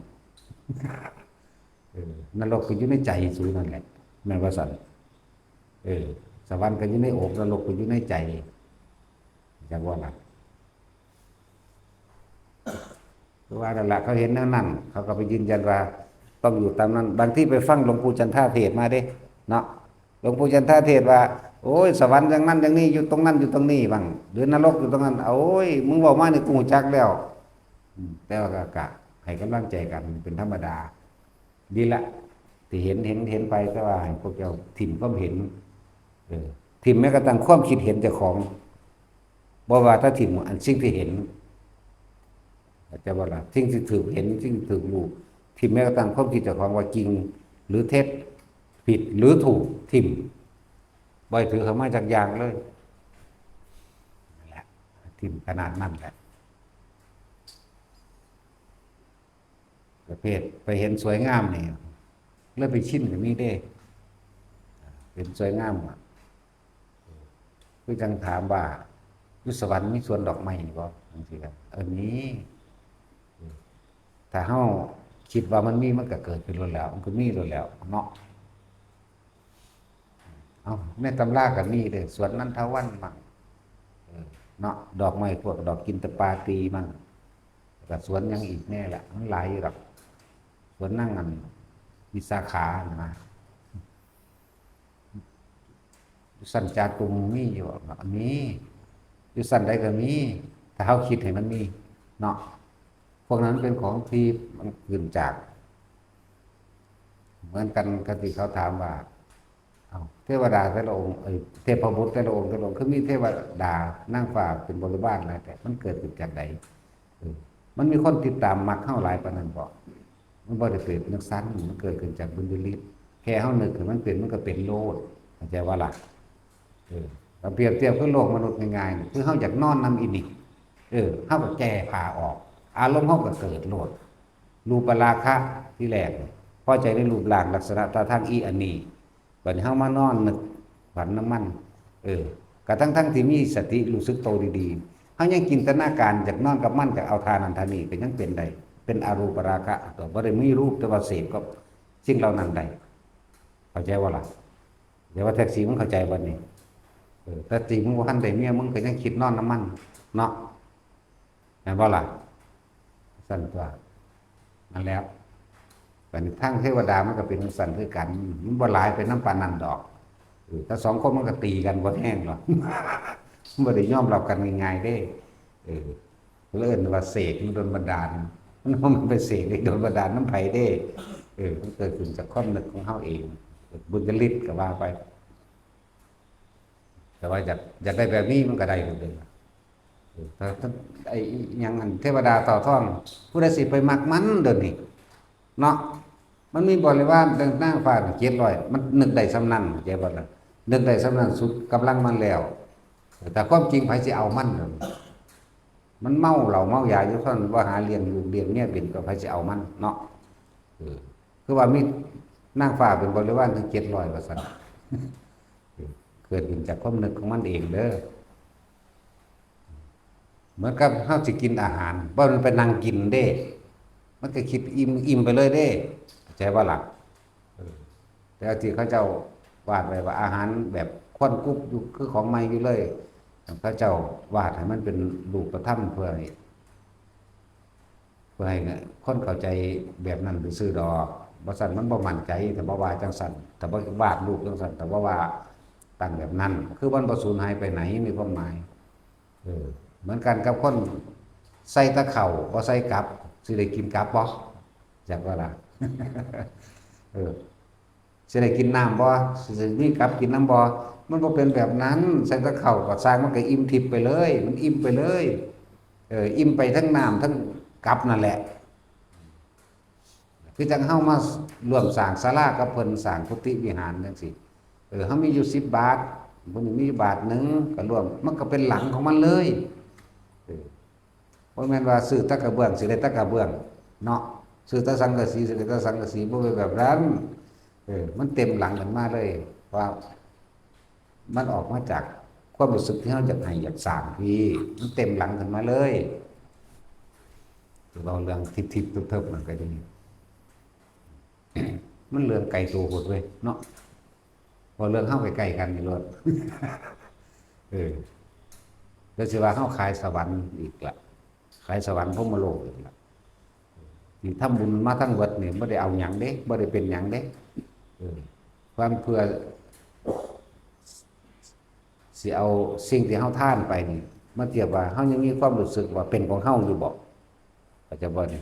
เออ นรกก็อยู่ในใจสูนั่นแหละ แม่นว่าซั่น เออ สวรรค์ก็อยู่ในอก นรกก็อยู่ในใจ จักว่าล่ะ คือว่านั่นล่ะ เขาเห็นแนวนั้น เขาก็ไปยืนยันว่าต้องอยู่ตามนั้น บางทีไปฟังหลวงปู่จันทาเทศน์มาเด้ เนาะ หลวงปู่จันทาเทศน์ว่า โอ้ย สวรรค์อย่างนั้นอย่างนี้ อยู่ตรงนั้นอยู่ตรงนี้บ้าง หรือนรกอยู่ตรงนั้น โอ้ย มึงเว้ามานี่กูรู้จักแล้ว อืม แต่ว่าก็ ก็ให้กำลังใจกันเป็นธรรมดา ดีละ ที่เห็น เห็น เห็นไป แต่ว่าให้พวกเจ้าถิ่มความเห็น เออ ถิ่มแม้กระทั่งความคิดเห็นเจ้าของ บ่ว่าแต่ถิ่มอันสิ่งที่เห็น เข้าใจบ่ล่ะ สิ่งที่ถูกเห็น สิ่งที่ถูกรู้ ถิ่มแม้กระทั่งความคิดเจ้าของว่าจริงหรือเท็จ ผิดหรือถูก ถิ่ม บ่ให้ถือเข้ามาจักอย่างเลย นั่นแหละ ถิ่มขนาดนั้นแหละ ประเภทไปเห็นสวยงามนี่ เลยไปชินก็มีเด้ เป็นสวยงามอะ คือจั่งถามว่า อยู่สวรรค์มีสวนดอกไม้บ่ จั่งซี้ครับ เออ มี ถ้าเฮาคิดว่ามันมี มันก็เกิดขึ้นโลดแล้ว มันก็มีโลดแล้วเนาะ เอ้า ในตำราก็มีเด้ สวนนันทวันมั่ง เออ เนาะ ดอกไม้พวกดอกจินตปาตีมั่ง แล้วก็สวนหยังอีกแน่ล่ะ มันหลายอยู่ดอก สวนนางอันวิสาขาน่ะนะ อยู่ชั้นจาตุมมีอยู่บ่ มี อยู่ชั้นใดก็มี ถ้าเฮาคิดให้มันมีเนาะ พวกนั้นเป็นของที่มันขึ้นจาก เหมือนกันกับที่เขาถามว่า เอ้า เทวดาแต่ละองค์ เอ้ย เทพบุตรแต่ละองค์ แต่ละองค์ คือมีเทวดานางฟ้าเป็นบริวารหลายแท้ มันเกิดขึ้นจากใด เออ มันมีคนติดตามมักเฮาหลายปานนั้นบ่ มันบ่ได้เกิดจั่งซั้น มันเกิดขึ้นจากบุญญาฤทธิ์ แค่เฮานึกให้มันเป็น มันก็เป็นโลด เข้าใจบ่ล่ะ เออ ถ้าเปรียบเทียบคือโลกมนุษย์ง่ายๆ คือเฮาอยากนอนนำอีนี่ เออ เฮาก็แก้ผ้าออก อารมณ์เฮาก็เกิดโลด รูปราคะทีแรก พอใจในรูปร่างลักษณะท่าทางอีอันนี้ บัดนี้เฮามานอนนึกฝันนำมัน เออ กะทั้งๆที่มีสติรู้สึกโตดีๆ เฮายังจินตนาการอยากนอนกับมัน อยากเอาท่านั้นท่านี้ ก็ยังเป็นได้ เป็นอรูปราคะ ก็บ่ได้มีรูป แต่ว่าเสพกับสิ่งเหล่านั้นได้ เข้าใจบ่ล่ะ แต่ว่าแท็กซี่มึงเข้าใจบ่นี่ เออ แท็กซี่มึงบ่ทันได้เมีย มึงก็ยังคิดนอนนำมันเนาะ แม่นบ่ล่ะ ซั่นตั๊ว นั่นแหล้ว บัดนี้ทางเทวดามันก็เป็นจั่งซั้นคือกัน มันบ่หลายไปนำปานนั้นดอก เออ ถ้าสองคนมันก็ตีกันบ่แฮงดอก มันบ่ได้ยอมรับกันง่ายๆเด้ เออ เพิ่นเอิ้นว่าเสกหรือดลบันดาล มันบ่แม่นไปเสกหรือดลบันดาลนำไผเด้ เออ มันเกิดขึ้นจากความนึกของเฮาเอง บุญญาฤทธิ์ก็ว่าไป แต่ว่าอยาก อยากได้แบบนี้มันก็ได้หมดเลย เออ แต่ แต่ไอ้อิหยังอันเทวดาเต่าทอง ผู้ใดสิไปมักมันเดี๋ยวนี้ เนาะ มันมีบริวารเดินนางฟ้าเจ็ดร้อย มันนึกได้ส่ำนั้น เข้าใจบ่ล่ะ นึกได้ส่ำนั้นสุดกำลังมันแล้ว แต่ความจริงไผสิเอามันเดี๋ยวนี้ มันเมาเหล้าเมายาอยู่เท่านั้น บ่หาเลี้ยงลูกเลี้ยงเมียเป็น ก็ไผสิเอามันเนาะ เออ คือว่ามีนางฟ้าเป็นบริวารถึงเจ็ดร้อย ว่าซั่น เออ เกิดขึ้นจากความนึกของมันเองเด้อ เหมือนกับเฮาสิกินอาหาร บ่แม่นไปนั่งกินเด้ มันก็คิดอิ่ม อิ่มไปเลยเด้ ใช่บ่ล่ะ เออ แต่ที่เขาเจ้าวาดไว้ว่าอาหารแบบควันกรุบอยู่คือของใหม่อยู่เลย เขาเจ้าวาดให้มันเป็นรูปธรรมเพื่อให้ เพื่อให้คนเข้าใจแบบนั้นซื่อๆดอก บ่ซั้นมันบ่มั่นใจ ถ้าบ่ว่าจังซั่น ถ้าบ่วาดรูปจังซั่น ถ้าบ่ว่าตั้งแบบนั้น คือมันบ่สูญหายไปไหน มีความหมาย เออ เหมือนกันกับคนใส่แต่ข้าว บ่ใส่กับ สิได้กินกับบ่ จักว่าล่ะ เออ สิได้กินน้ำบ่ สิมีกับกินน้ำบ่ มันบ่เป็นแบบนั้น ใส่แต่ข้าวก็ซ่าง มันก็อิ่มทิพย์ไปเลย มันอิ่มไปเลย เออ อิ่มไปทั้งน้ำทั้งกับนั่นแหละ คือจั่งเฮามาร่วมสร้างศาลากับเพิ่น สร้างกุฏิวิหารจั่งซี้ เออ เฮามีอยู่สิบบาท เพิ่นมีอยู่บาทหนึ่ง ก็ร่วม มันก็เป็นหลังของมันเลย เออ บ่แม่นว่าซื้อแต่กระเบื้องสิได้แต่กระเบื้องเนาะ ซื้อแต่สังกะสีสิได้แต่สังกะสี บ่เป็นแบบนั้น เออ มันเต็มหลังกันมาเลย ว่ามันออกมาจากความรู้สึกที่เฮาอยากให้อยากสร้างพี่ มันเต็มหลังขึ้นมาเลย เว้าเรื่องทิพย์ๆเทิบๆนั่นก็ดี มันเรื่องไกลตัวโพดเว้ยเนาะ เว้าเรื่องเฮาใกล้ๆกันนี่โลด เออ แล้วสิว่าเฮาขายสวรรค์อีกละ ขายสวรรค์พรหมโลกอีกละ ที่ทำบุญมาทั้งเบิดนี่บ่ได้เอาหยังเด้ บ่ได้เป็นหยังเด้ เออ ความเพื่อ สิเอาสิ่งที่เฮาทานไปนี่ มาเทียบว่าเฮายังมีความรู้สึกว่าเป็นของเฮาอยู่บ่ เข้าใจบ่นี่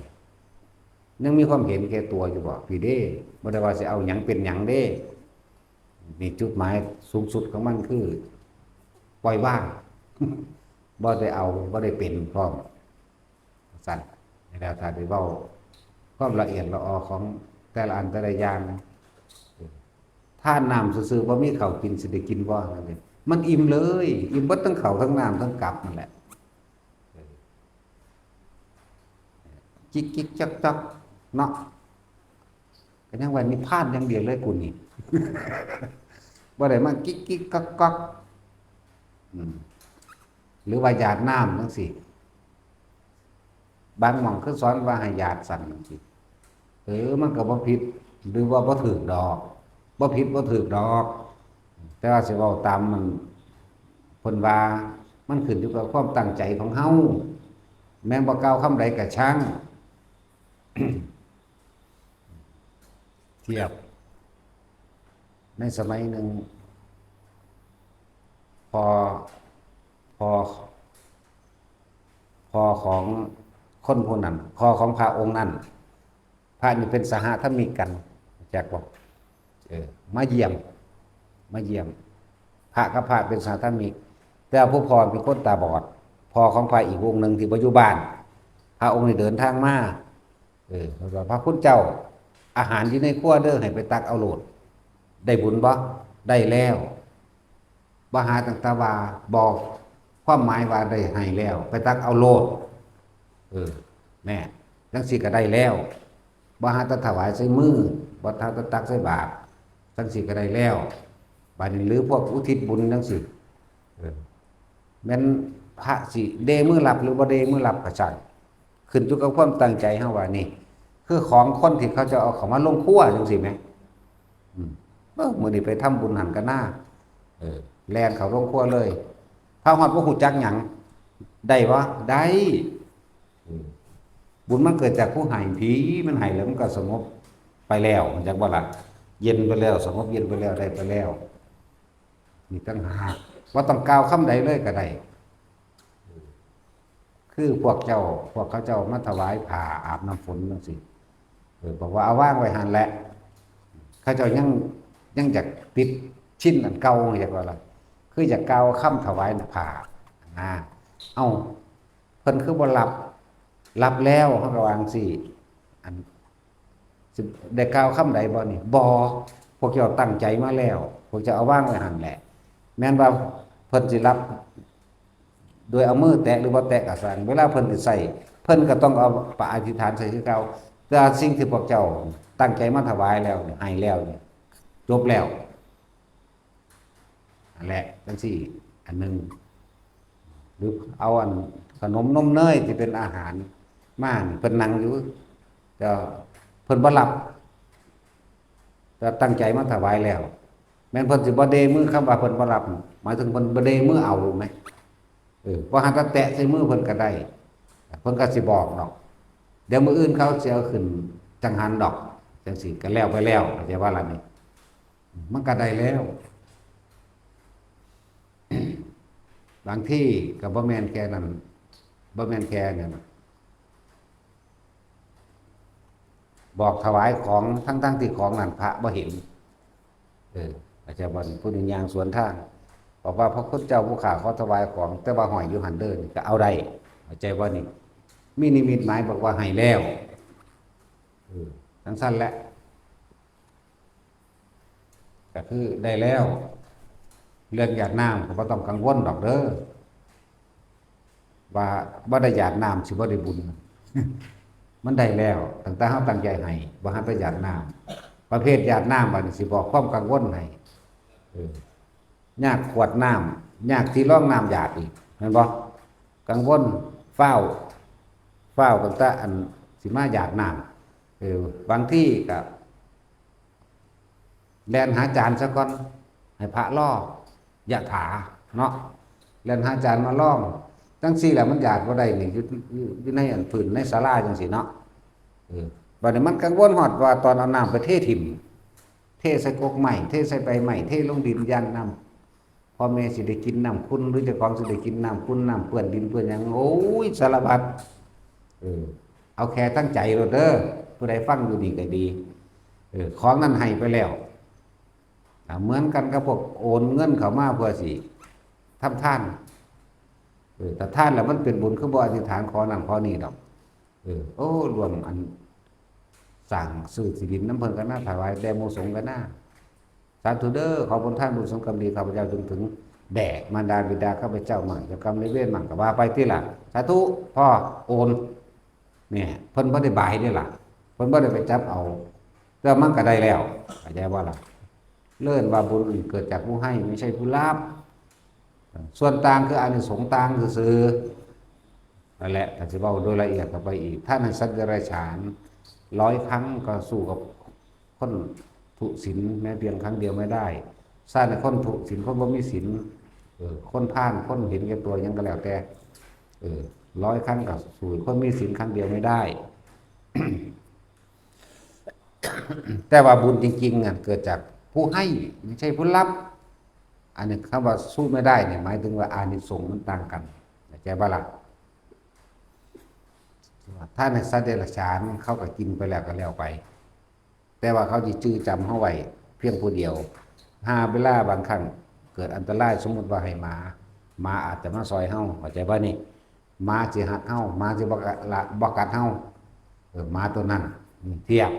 ยังมีความเห็นแก่ตัวอยู่บ่ พี่เด้ บ่ได้ว่าสิเอาหยังเป็นหยังเด้ นี่จุดหมายสูงสุดของมันคือ ปล่อยวาง บ่ได้เอา บ่ได้เป็นพร้อม ซั่น แล้วถ้าได้เว้าความละเอียดละออของแต่ละอันแต่ละอย่าง ทานน้ำซื่อๆ บ่มีข้าวกินสิได้กินบ่ นั่นเอง มันอิ่มเลย อิ่มเบิดทั้งข้าวทั้งน้ำทั้งกับนั่นแหละ จิกจิกจักจักเนาะ ก็ยังว่านิพพานอย่างเดียวเลยกูนี่ บ่ได้มากิกกิกกักกัก อืม หรือว่าหยาดน้ำจั่งซี้ บางหม่องคือสอนว่าให้หยาดสั่นจั่งซี้ เออ มันก็บ่ผิด หรือว่าบ่ถูกดอก บ่ผิดบ่ถูกดอก แต่ว่าสิเว้าตามมัน เพิ่นว่ามันขึ้นอยู่กับความตั้งใจของเฮา แม่นบ่กล่าวคำใดก็ช่าง เทียบ ในสมัยหนึ่ง พ่อ พ่อ พ่อของคนผู้นั้น พ่อของพระองค์นั้น พระนี่เป็นสหธรรมิกกัน จักบ่ เออ มาเยี่ยม มาเยี่ยม พระกับพระเป็นสหธรรมิก แต่ว่าผู้พ่อเป็นคนตาบอด พ่อของพระอีกองค์หนึ่งที่บ่อยู่บ้าน พระองค์นี้เดินทางมา เออ เพิ่นว่า "พระคุณเจ้า อาหารอยู่ในครัวเด้อ ให้ไปตักเอาโลด ได้บุญบ่?" "ได้แล้ว" บ่หาตั้งแต่ว่าบอกความหมายว่าได้ให้แล้ว ไปตักเอาโลด เออ แน่ จั่งซี้ก็ได้แล้ว บ่หาแต่ถวายใส่มือ บ่หาแต่ตักใส่บาตร จั่งซี้ก็ได้แล้ว บาดนี้หรือพวกอุทิศบุญจั่งซี้ เออ แม่นพระสิเดมือรับหรือบ่เดมือรับก็ช่าง ขึ้นอยู่กับความตั้งใจเฮาว่านี่ คือของคนที่เขาจะเอาเข้ามาลงครัวจั่งซี้แหม อืม เออ มื้อนี้ไปทำบุญหั่นกะนา เออ แล่นเข้าลงครัวเลย พระฮอดบ่ฮู้จักหยัง ได้บ่ ได้ อืม บุญมันเกิดจากผู้ให้ ผีมันให้แล้วมันก็สงบไปแล้ว จักบ่ล่ะ เย็นไปแล้ว สงบเย็นไปแล้ว ได้ไปแล้ว นี่ต่างหาก บ่ต้องกล่าวคำใดเลยก็ได้ คือพวกเจ้า พวกเขาเจ้ามาถวายผ้าอาบน้ำฝนจั่งซี้ เออ บอกว่าเอาวางไว้หั่นแหละ เขาเจ้ายัง ยังอยากติดชินอันเก่า อยากว่าล่ะ คืออยากกล่าวคำถวายผ้านะ เอ้า เพิ่นคือบ่รับ รับแล้ว เฮาก็ว่าจั่งซี้ อัน สิได้กล่าวคำใดบ่นี่ บ่ พวกเจ้าตั้งใจมาแล้ว พวกเจ้าเอาวางไว้หั่นแหละ แม่นว่าเพิ่นสิรับ โดยเอามือแตะหรือบ่แตะก็ซ่าง เวลาเพิ่นสิใส่ เพิ่นก็ต้องเอาไปอธิษฐานใส่คือเก่า แต่สิ่งที่พวกเจ้าตั้งใจมาถวายแล้วนี่ ให้แล้วนี่ จบแล้ว นั่นแหละ จั่งซี้ อันหนึ่ง หรือเอาอันขนมนมเนยที่เป็นอาหารมานี่ เพิ่นนั่งอยู่ แต่เพิ่นบ่รับ ก็ตั้งใจมาถวายแล้ว แม่นเพิ่นสิบ่เดมือ คำว่าเพิ่นบ่รับ หมายถึงเพิ่นบ่เดมือเอาไหม เออ บ่หันแต่แตะใส่มือเพิ่นก็ได้ เพิ่นก็สิบอกดอก เดี๋ยวมื้ออื่นเขาสิเอาขึ้นจังหันดอก จังซี่ก็แล้วไปแล้ว เข้าใจว่าล่ะนี่ มันก็ได้แล้ว บางทีก็บ่แม่นแค่นั้น บ่แม่นแค่นั้น บอกถวายของ ทั้งๆที่ของนั้นพระบ่เห็น เออ อาจารย์ว่านี่ ผู้หนึ่งย่างสวนทาง บอกว่า "พระคุณเจ้าผู้ข้าขอถวายของ แต่ว่าห้อยอยู่หั้นเด้อ" นี่ก็เอาได้ เข้าใจว่านี่ มีนิมิตหมายบอกว่าให้แล้ว เออ จังซั่นแหละ ก็คือได้แล้ว เรื่องหยาดน้ำก็บ่ต้องกังวลดอกเด้อ ว่าบ่ได้หยาดน้ำสิบ่ได้บุญ มันได้แล้ว ตั้งแต่เฮาตั้งใจให้ บ่หันแต่หยาดน้ำ ประเภทหยาดน้ำบัดนี้สิบอกความกังวลให้ เออ ยากขวดน้ำ ยากที่รองน้ำหยาดอีก แม่นบ่ กังวล ฟ้าว ฟ้าวตั้งแต่อันสิมาหยาดน้ำ เออ บางทีก็ แล่นหาจานซะก่อน ให้พระรอ ยะถา เนาะ แล่นหาจานมาลอง จังซี่แหละ มันหยาดบ่ได้นี่ อยู่ อยู่ อยู่ในอันพื้นในศาลาจังซี่เนาะ เออ บัดนี้มันกังวลฮอดว่าตอนเอาน้ำไปเทถิ่ม เทใส่กกไม้ เทใส่ใบไม้ เทลงดิน ย่านน้ำ พ่อแม่สิได้กินน้ำขุ่น หรือเจ้าของสิได้กินน้ำขุ่น น้ำเปื้อนดินเปื้อนหยัง โอ้ย สารพัด เออ เอาแค่ตั้งใจโลดเด้อ ผู้ใดฟังอยู่นี่ก็ดี เออ ของนั้นให้ไปแล้ว อ่า เหมือนกันกับพวกโอนเงินเข้ามาเพื่อสิทำทาน เออ แต่ทานแล้วมันเป็นบุญ คือบ่อธิษฐานขอนั่นขอนี่ดอก เออ โอ้ รวมอัน สร้างซื้อที่ดินนำเพิ่นก็น่า ถวายแด่หมู่สงฆ์ก็น่า สาธุเด้อ ขอบุญทานบุญสงฆ์กรรมดี ข้าพเจ้าจงถึงแด่มารดาบิดาข้าพเจ้ามั่ง เจ้ากรรมนายเวรมั่ง ก็ว่าไปติล่ะ สาธุ พ่อ โอน เนี่ย เพิ่นบ่ได้บายเด้ล่ะ เพิ่นบ่ได้ไปจับเอา แต่มันก็ได้แล้ว เข้าใจบ่ล่ะ เอิ้นว่าบุญเกิดจากผู้ให้ ไม่ใช่ผู้รับ ส่วนต่างคืออานิสงส์ต่างซื่อๆ นั่นแหละ ถ้าสิเว้าโดยละเอียดเข้าไปอีก ทานให้สัตว์เดรัจฉานร้อยครั้งก็สู้กับคนทุศีลแม้เพียงครั้งเดียวไม่ได้ ทานให้คนทุศีล คนบ่มีศีล เออ คนพาล คนเห็นแก่ตัวหยังก็แล้วแต่ เออ ร้อยครั้งก็สู้คนมีศีลครั้งเดียวไม่ได้ แต่ว่าบุญจริงๆ อ่ะ เกิดจากผู้ให้ ไม่ใช่ผู้รับ อันนี้คำว่าสู้ไม่ได้เนี่ย หมายถึงว่าอานิสงส์มันต่างกัน เข้าใจบ่ล่ะ ทานให้สัตว์เดรัจฉาน เขาก็กินไปแล้วก็แล้วไป แต่ว่าเขาสิจื่อจำเฮาไว้เพียงผู้เดียว หาเวลาบางครั้งเกิดอันตราย สมมุติว่าให้หมา หมาอาจจะมาซอยเฮา เข้าใจบ่นี่ หมาสิหัดเฮา หมาสิบ่กัดละ บ่กัดเฮา เออ หมาตัวนั้น อืม เทียบ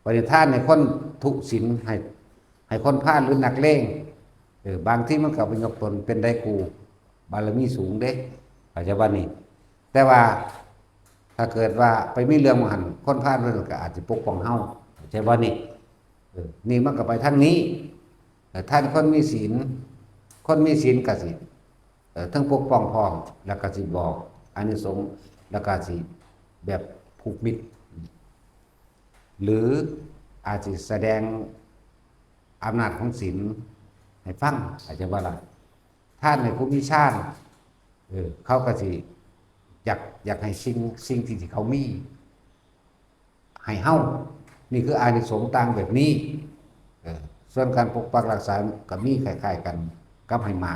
บัดนี้ทานให้คนทุศีล ให้ ให้คนพาลหรือนักเลง เออ บางทีมันก็ไปยกตนเป็นได้ครู บารมีสูงเด้ เข้าใจบ่นี่ แต่ว่าถ้าเกิดว่าไปมีเรื่องบ่หั้น คนพาลเพิ่นก็อาจสิปกป้องเฮา เข้าใจบ่นี่ เออ นี่มันก็ไปทางนี้ เออ ทานคนมีศีล คนมีศีลก็สิ เออ ทั้งปกป้องพร้อม แล้วก็สิบอกอานิสงส์ แล้วก็สิแบบผูกมิตร หรืออาจสิแสดงอำนาจของศีลให้ฟัง เข้าใจบ่ล่ะ ทานให้ผู้มีฌาน เออ เขาก็สิอยาก อยากให้สิ่ง สิ่งที่ ที่เขามี ให้เฮา นี่คืออานิสงส์ต่างแบบนี้ เออ ส่วนการปกปักรักษาก็มีคล้ายๆกัน กับให้หมา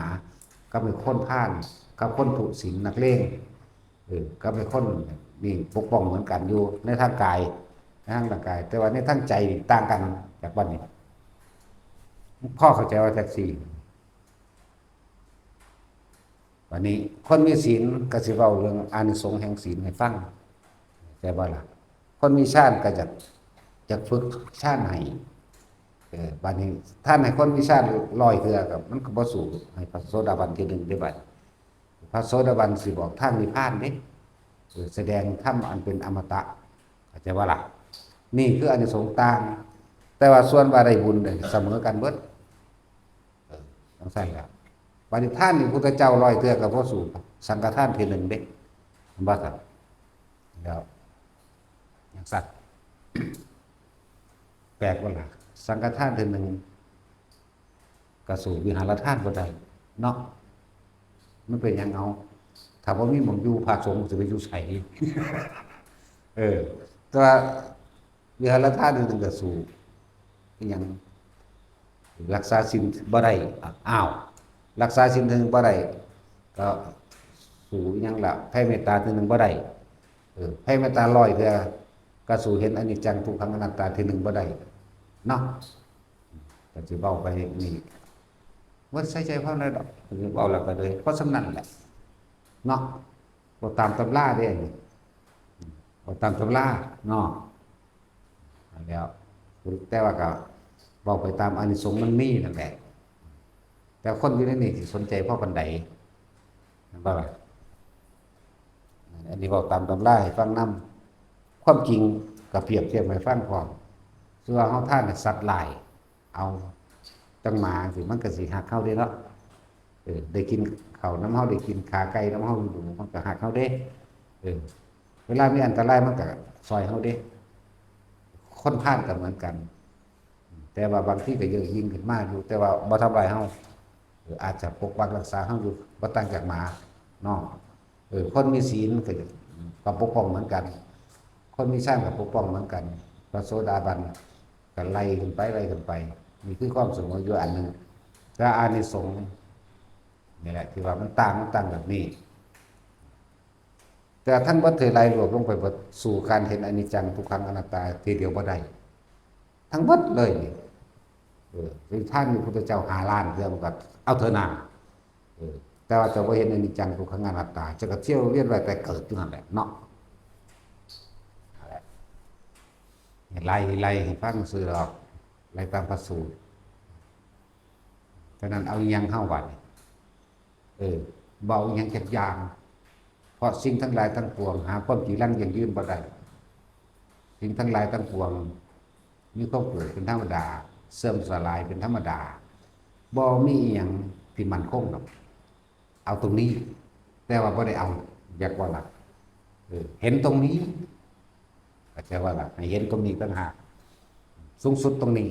กับให้คนพาล กับคนทุศีลนักเลง เออ กับให้คนนี่ปกป้องเหมือนกันอยู่ในทางกาย ในทางร่างกาย แต่ว่าในทางใจนี่ต่างกัน จากบัดนี้ พ่อเข้าใจว่าจังซี่ บัดนี้คนมีศีลก็สิเว้าเรื่องอานิสงส์แห่งศีลให้ฟัง เข้าใจบ่ล่ะ คนมีฌานก็อยาก อยากฝึกฌานให้ เออ บัดนี้ทานให้คนมีฌานร้อยเทื่อก็ มันก็บ่สู้ให้พระโสดาบันเทื่อหนึ่งเด้บัด พระโสดาบันสิบอกทางนิพพานเด้ เออ แสดงธรรมอันเป็นอมตะ เข้าใจบ่ล่ะ นี่คืออานิสงส์ต่าง แต่ว่าส่วนว่าได้บุญเนี่ยเสมอกันเบิด เออ จังซั่นล่ะ บัดนี้ทานนี่พุทธเจ้าร้อยเทื่อก็บ่สู้สังฆทานเทื่อหนึ่งเด้ เห็นบ่ครับ แล้ว จังซั่น แปลกบ่ล่ะ สังฆทานเทื่อหนึ่ง ก็สู้วิหารทานบ่ได้เนาะ มันเป็นหยังเอา ถ้าบ่มีหม่องอยู่ พระสงฆ์สิไปอยู่ไส เออ แต่ว่าวิหารทานเทื่อหนึ่งก็สู้อิหยัง รักษาศีลบ่ได้ อ้าว รักษาศีลเทื่อหนึ่งบ่ได้ ก็สู้อิหยังล่ะ แผ่เมตตาเทื่อหนึ่งบ่ได้ เออ แผ่เมตตาร้อยเทื่อ ก็สู้เห็นอนิจจังทุกขังอนัตตาเทื่อหนึ่งบ่ได้ เนาะ ก็สิเว้าไปนี่ บ่ใส่ใจความใดดอก เว้าแล้วก็เลย เพราะส่ำนั้นแหละ เนาะ เว้าตามตำราเด้ เว้าตามตำราเนาะ นั่นแหล้ว แต่ว่าก็เว้าไปตามอานิสงส์มันมีนั่นแหละ แต่คนอยู่ในนี่สิสนใจพอปานใด แม่นบ่ล่ะ อันนี้เว้าตามตำราให้ฟังนำ ความจริงก็เปรียบเทียบให้ฟังพร้อม คือว่าเฮาทานให้สัตว์หลาย เอา จั่งหมาจั่งซี้ มันก็สิฮักเฮาเด้เนาะ เออ ได้กินข้าวนำเฮา ได้กินขาไก่นำเฮาอยู่ มันก็ฮักเฮาเด้ เออ เวลามีอันตรายมันก็ซ่อยเฮาเด้ คนทานก็เหมือนกัน แต่ว่าบางทีก็เยอะยิ่งขึ้นมาอยู่ แต่ว่าบ่ทำลายเฮา เออ อาจจะปกปักรักษาเฮาอยู่ บ่ต่างจากหมาเนาะ เออ คนมีศีลก็ ก็ปกป้องเหมือนกัน คนมีฌานก็ปกป้องเหมือนกัน พระโสดาบันก็ไล่ขึ้นไป ไล่ขึ้นไป นี่คือความเสมออยู่อันหนึ่ง แต่อานิสงส์นี่แหละที่ว่ามันต่าง มันต่างแบบนี้ แต่ทั้งเบิดเทื่อไล่รวบลงไปเบิด สู้การเห็นอนิจจังทุกขังอนัตตาทีเดียวบ่ได้ ทั้งเบิดเลยนี่ เออ สิทานอยู่พุทธเจ้าห้าล้านเทื่อมันก็เอาเถอะนะ เออ แต่ว่าเจ้าบ่เห็นอนิจจังทุกขังอนัตตา เจ้าก็เที่ยวเวียนว่ายตายเกิดอยู่นั่นแหละเนาะ นั่นแหละ ไล่ ไล่ให้ฟังซื่อดอก ไล่ตามพระสูตร ฉะนั้นเอาอิหยังเฮาบัดนี้ เออ บ่เอาอิหยังจักอย่าง เพราะสิ่งทั้งหลายทั้งปวง หาความจีรังยั่งยืนบ่ได้ สิ่งทั้งหลายทั้งปวง มีความเกิดเป็นธรรมดา เสื่อมสลายเป็นธรรมดา บ่มีอิหยังที่มั่นคงดอก เอาตรงนี้ แต่ว่าบ่ได้เอา อยากว่าล่ะ เออ เห็นตรงนี้ เข้าใจว่าล่ะ ให้เห็นตรงนี้ต่างหาก สูงสุดตรงนี้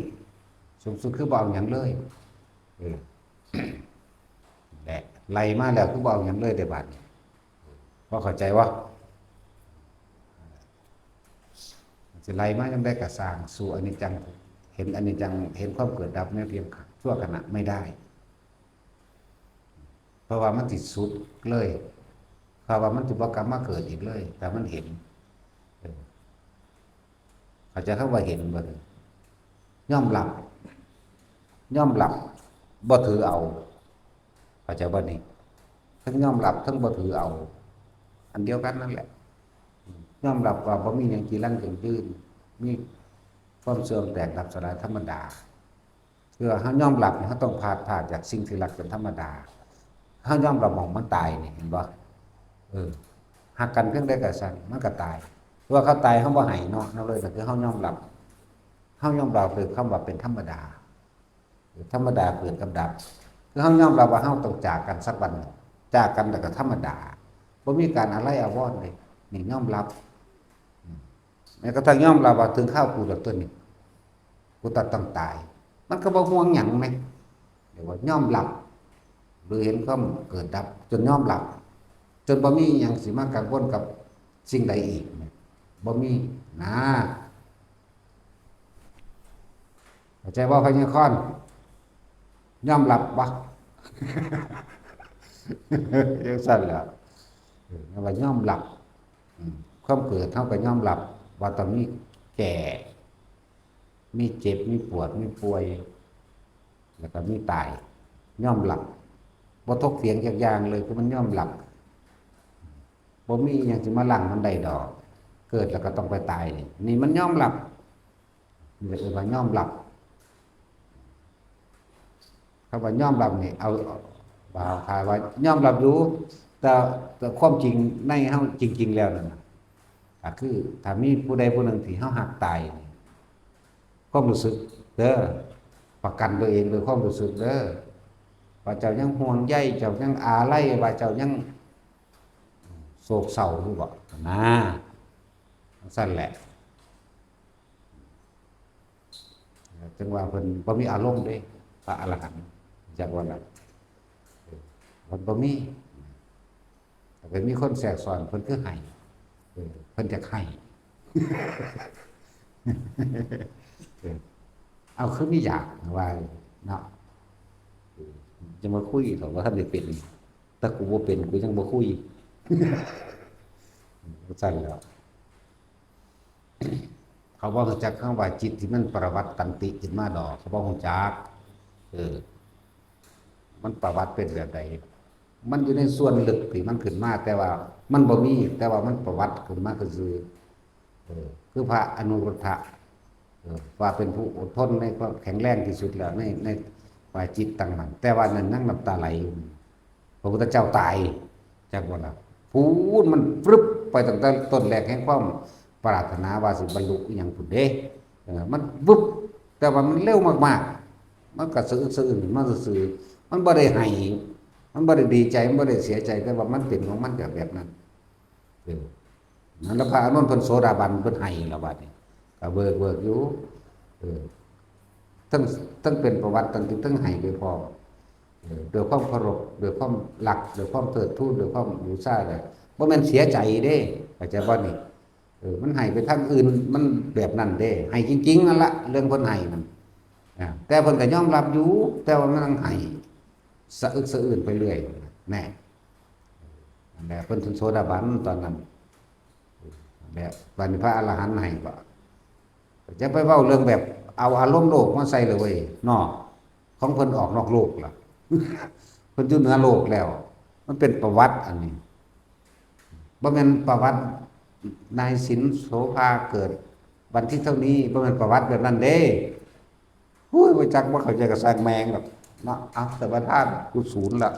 สูงสุดคือบ่เอาหยังเลย เออ และไล่มาแล้วคือบ่เอาหยังเลยเด้บาดนี้ พอเข้าใจบ่ สิไล่มาจั่งใดก็ซ่าง สู้อนิจจัง เห็นอนิจจัง เห็นความเกิดดับในเพียงชั่วขณะไม่ได้ เพราะว่ามันสิสุดเลย เพราะว่ามันสิบ่กลับมาเกิดอีกเลย แต่มันเห็น เออ เข้าใจคำว่าเห็นบ่ ยอมรับ ยอมรับ บ่ถือเอา เข้าใจบ่นี่ ทั้งยอมรับ ทั้งบ่ถือเอา อันเดียวกันนั่นแหละ ยอมรับว่าบ่มีหยังจีรังยั่งยืน มีความเสื่อมแตกดับสลายธรรมดา คือว่าเฮายอมรับนี่ เฮาต้องพลาด พลาดจากสิ่งที่รักเป็นธรรมดา เฮายอมรับหม่องมันตายนี่ เห็นบ่ เออ ฮักกันเพียงใดก็ซ่าง มันก็ตาย คือว่าเขาตาย เฮาบ่ให้เนาะ นั่นเลย ก็คือเฮายอมรับ เฮายอมรับเลยคำว่าเป็นธรรมดา ธรรมดาเกิดกับดับ คือเฮายอมรับว่าเฮาต้องจากกันสักวันหนึ่ง จากกันแล้วก็ธรรมดา บ่มีการอาลัยอาวรณ์เลย นี่ยอมรับ อืม แม้กระทั่งยอมรับว่าถึงคราวกูแล้วตัวนี้ กูต้อง ต้องตาย มันก็บ่ห่วงหยังแหม เรียกว่ายอมรับ หรือเห็นความเกิดดับ จนยอมรับ จนบ่มีหยังสิมากังวลกับสิ่งใดอีก บ่มีนะ เข้าใจบ่ พญาคอน ยอมรับบ่ จั่งซั่นแหละ เออ ว่ายอมรับ อืม ความเกิดเฮาก็ยอมรับ ว่าต้องมีแก่ มีเจ็บ มีปวด มีป่วย แล้วก็มีตาย ยอมรับ บ่ถกเถียงจักอย่างเลย คือมันยอมรับ บ่มีหยังสิมาล้างมันได้ดอก เกิดแล้วก็ต้องไปตายนี่ นี่มันยอมรับ นี่ก็เอิ้นว่ายอมรับ คำว่ายอมรับนี่ เอา เอา เอา ถ้าว่ายอมรับอยู่ แต่ แต่ความจริงในเฮาจริงๆแล้วนั่นน่ะ ก็คือถ้ามีผู้ใดผู้หนึ่งที่เฮาฮักตายนี่ ความรู้สึกเด้อ ประกันตัวเองด้วยความรู้สึกเด้อ ว่าเจ้ายังห่วงใย เจ้ายังอาลัย ว่าเจ้ายังโศกเศร้าอยู่บ่ นะ จั่งซั่นแหละ ถึงว่าเพิ่นบ่มีอารมณ์เด้ พระอรหันต์ จักว่าล่ะ เออ เพิ่นบ่มี ถ้าเกิดมีคนแทรกซ้อน เพิ่นคือไห้ เออ เพิ่นจะไห้ เออ เอา คือมีอยากว่าเนาะ เออ จะมาคุย เขาว่าท่านได้เป็น แต่กูบ่เป็น กูยังบ่คุย สั่นแล้ว เขาบ่รู้จักคำว่าจิตที่มันปวัตตันติขึ้นมาดอก เขาบ่รู้จัก เออ มันปวัตเป็นแบบใด มันอยู่ในส่วนลึกที่มันขึ้นมา แต่ว่ามันบ่มี แต่ว่ามันปวัตขึ้นมาซื่อๆ เออ คือพระอนุรุทธะ เออ ว่าเป็นผู้อดทนในความแข็งแรงที่สุดแล้ว ใน ในฝ่ายจิตตั้งมั่น แต่ว่านั้นยังน้ำตาไหลอยู่ พระพุทธเจ้าตาย จักว่าล่ะ พูนมันฟรึบไปตั้งแต่ต้นแรกแห่งความปรารถนาว่าสิบรรลุอหย่างพุ้นเด้ เออ มันวึบ แต่ว่ามันเร็วมากๆ มันก็สะอึกสะอื้นมาซื่อๆ มันบ่ได้ไห้ มันบ่ได้ดีใจ มันบ่ได้เสียใจ แต่ว่ามันเป็นของมันแบบ แบบนั้น เออ นั่นละ พระอานนท์เพิ่นโสดาบัน เพิ่นไห้แล้วบัดนี้ ก็เวิร์ก เวิร์กอยู่ เออ ทั้ง ทั้งเป็นปวัตตันติ ทั้งไห้ไปพร้อม เออ ด้วยความเคารพ ด้วยความรัก ด้วยความเทิดทูน ด้วยความบูชาเลย บ่แม่นเสียใจเด้ เข้าใจบ่นี่ เออ มันไห้ไปทางอื่น มันแบบนั้นเด้ ไห้จริงๆ นั่นละ เรื่องเพิ่นไห้นั่น อ่า แต่เพิ่นก็ยอมรับอยู่ แต่ว่ามันยังไห้ สะอึกสะอื้นไปเรื่อย แน่ นั่นแหละ เพิ่นถึงโสดาบันตอนนั้น นั่นแหละ บัดนี้พระอรหันต์ไห้บ่ จะไปเว้าเรื่องแบบเอาอารมณ์โลกมาใส่เลยเว้ย เนาะ ของเพิ่นออกนอกโลกล่ะ เพิ่นอยู่เหนือโลกแล้ว มันเป็นปวัตตันติ อันนี้ บ่แม่นปวัตตันติ นายสินโสภาเกิดวันที่เท่านี้ บ่แม่นปวัตตันติแบบนั้นเด้ โอ้ย บ่จัก บ่เข้าใจก็ช่างแม่งดอกเนาะ เอา แต่ว่าท่านกูศูนย์ละ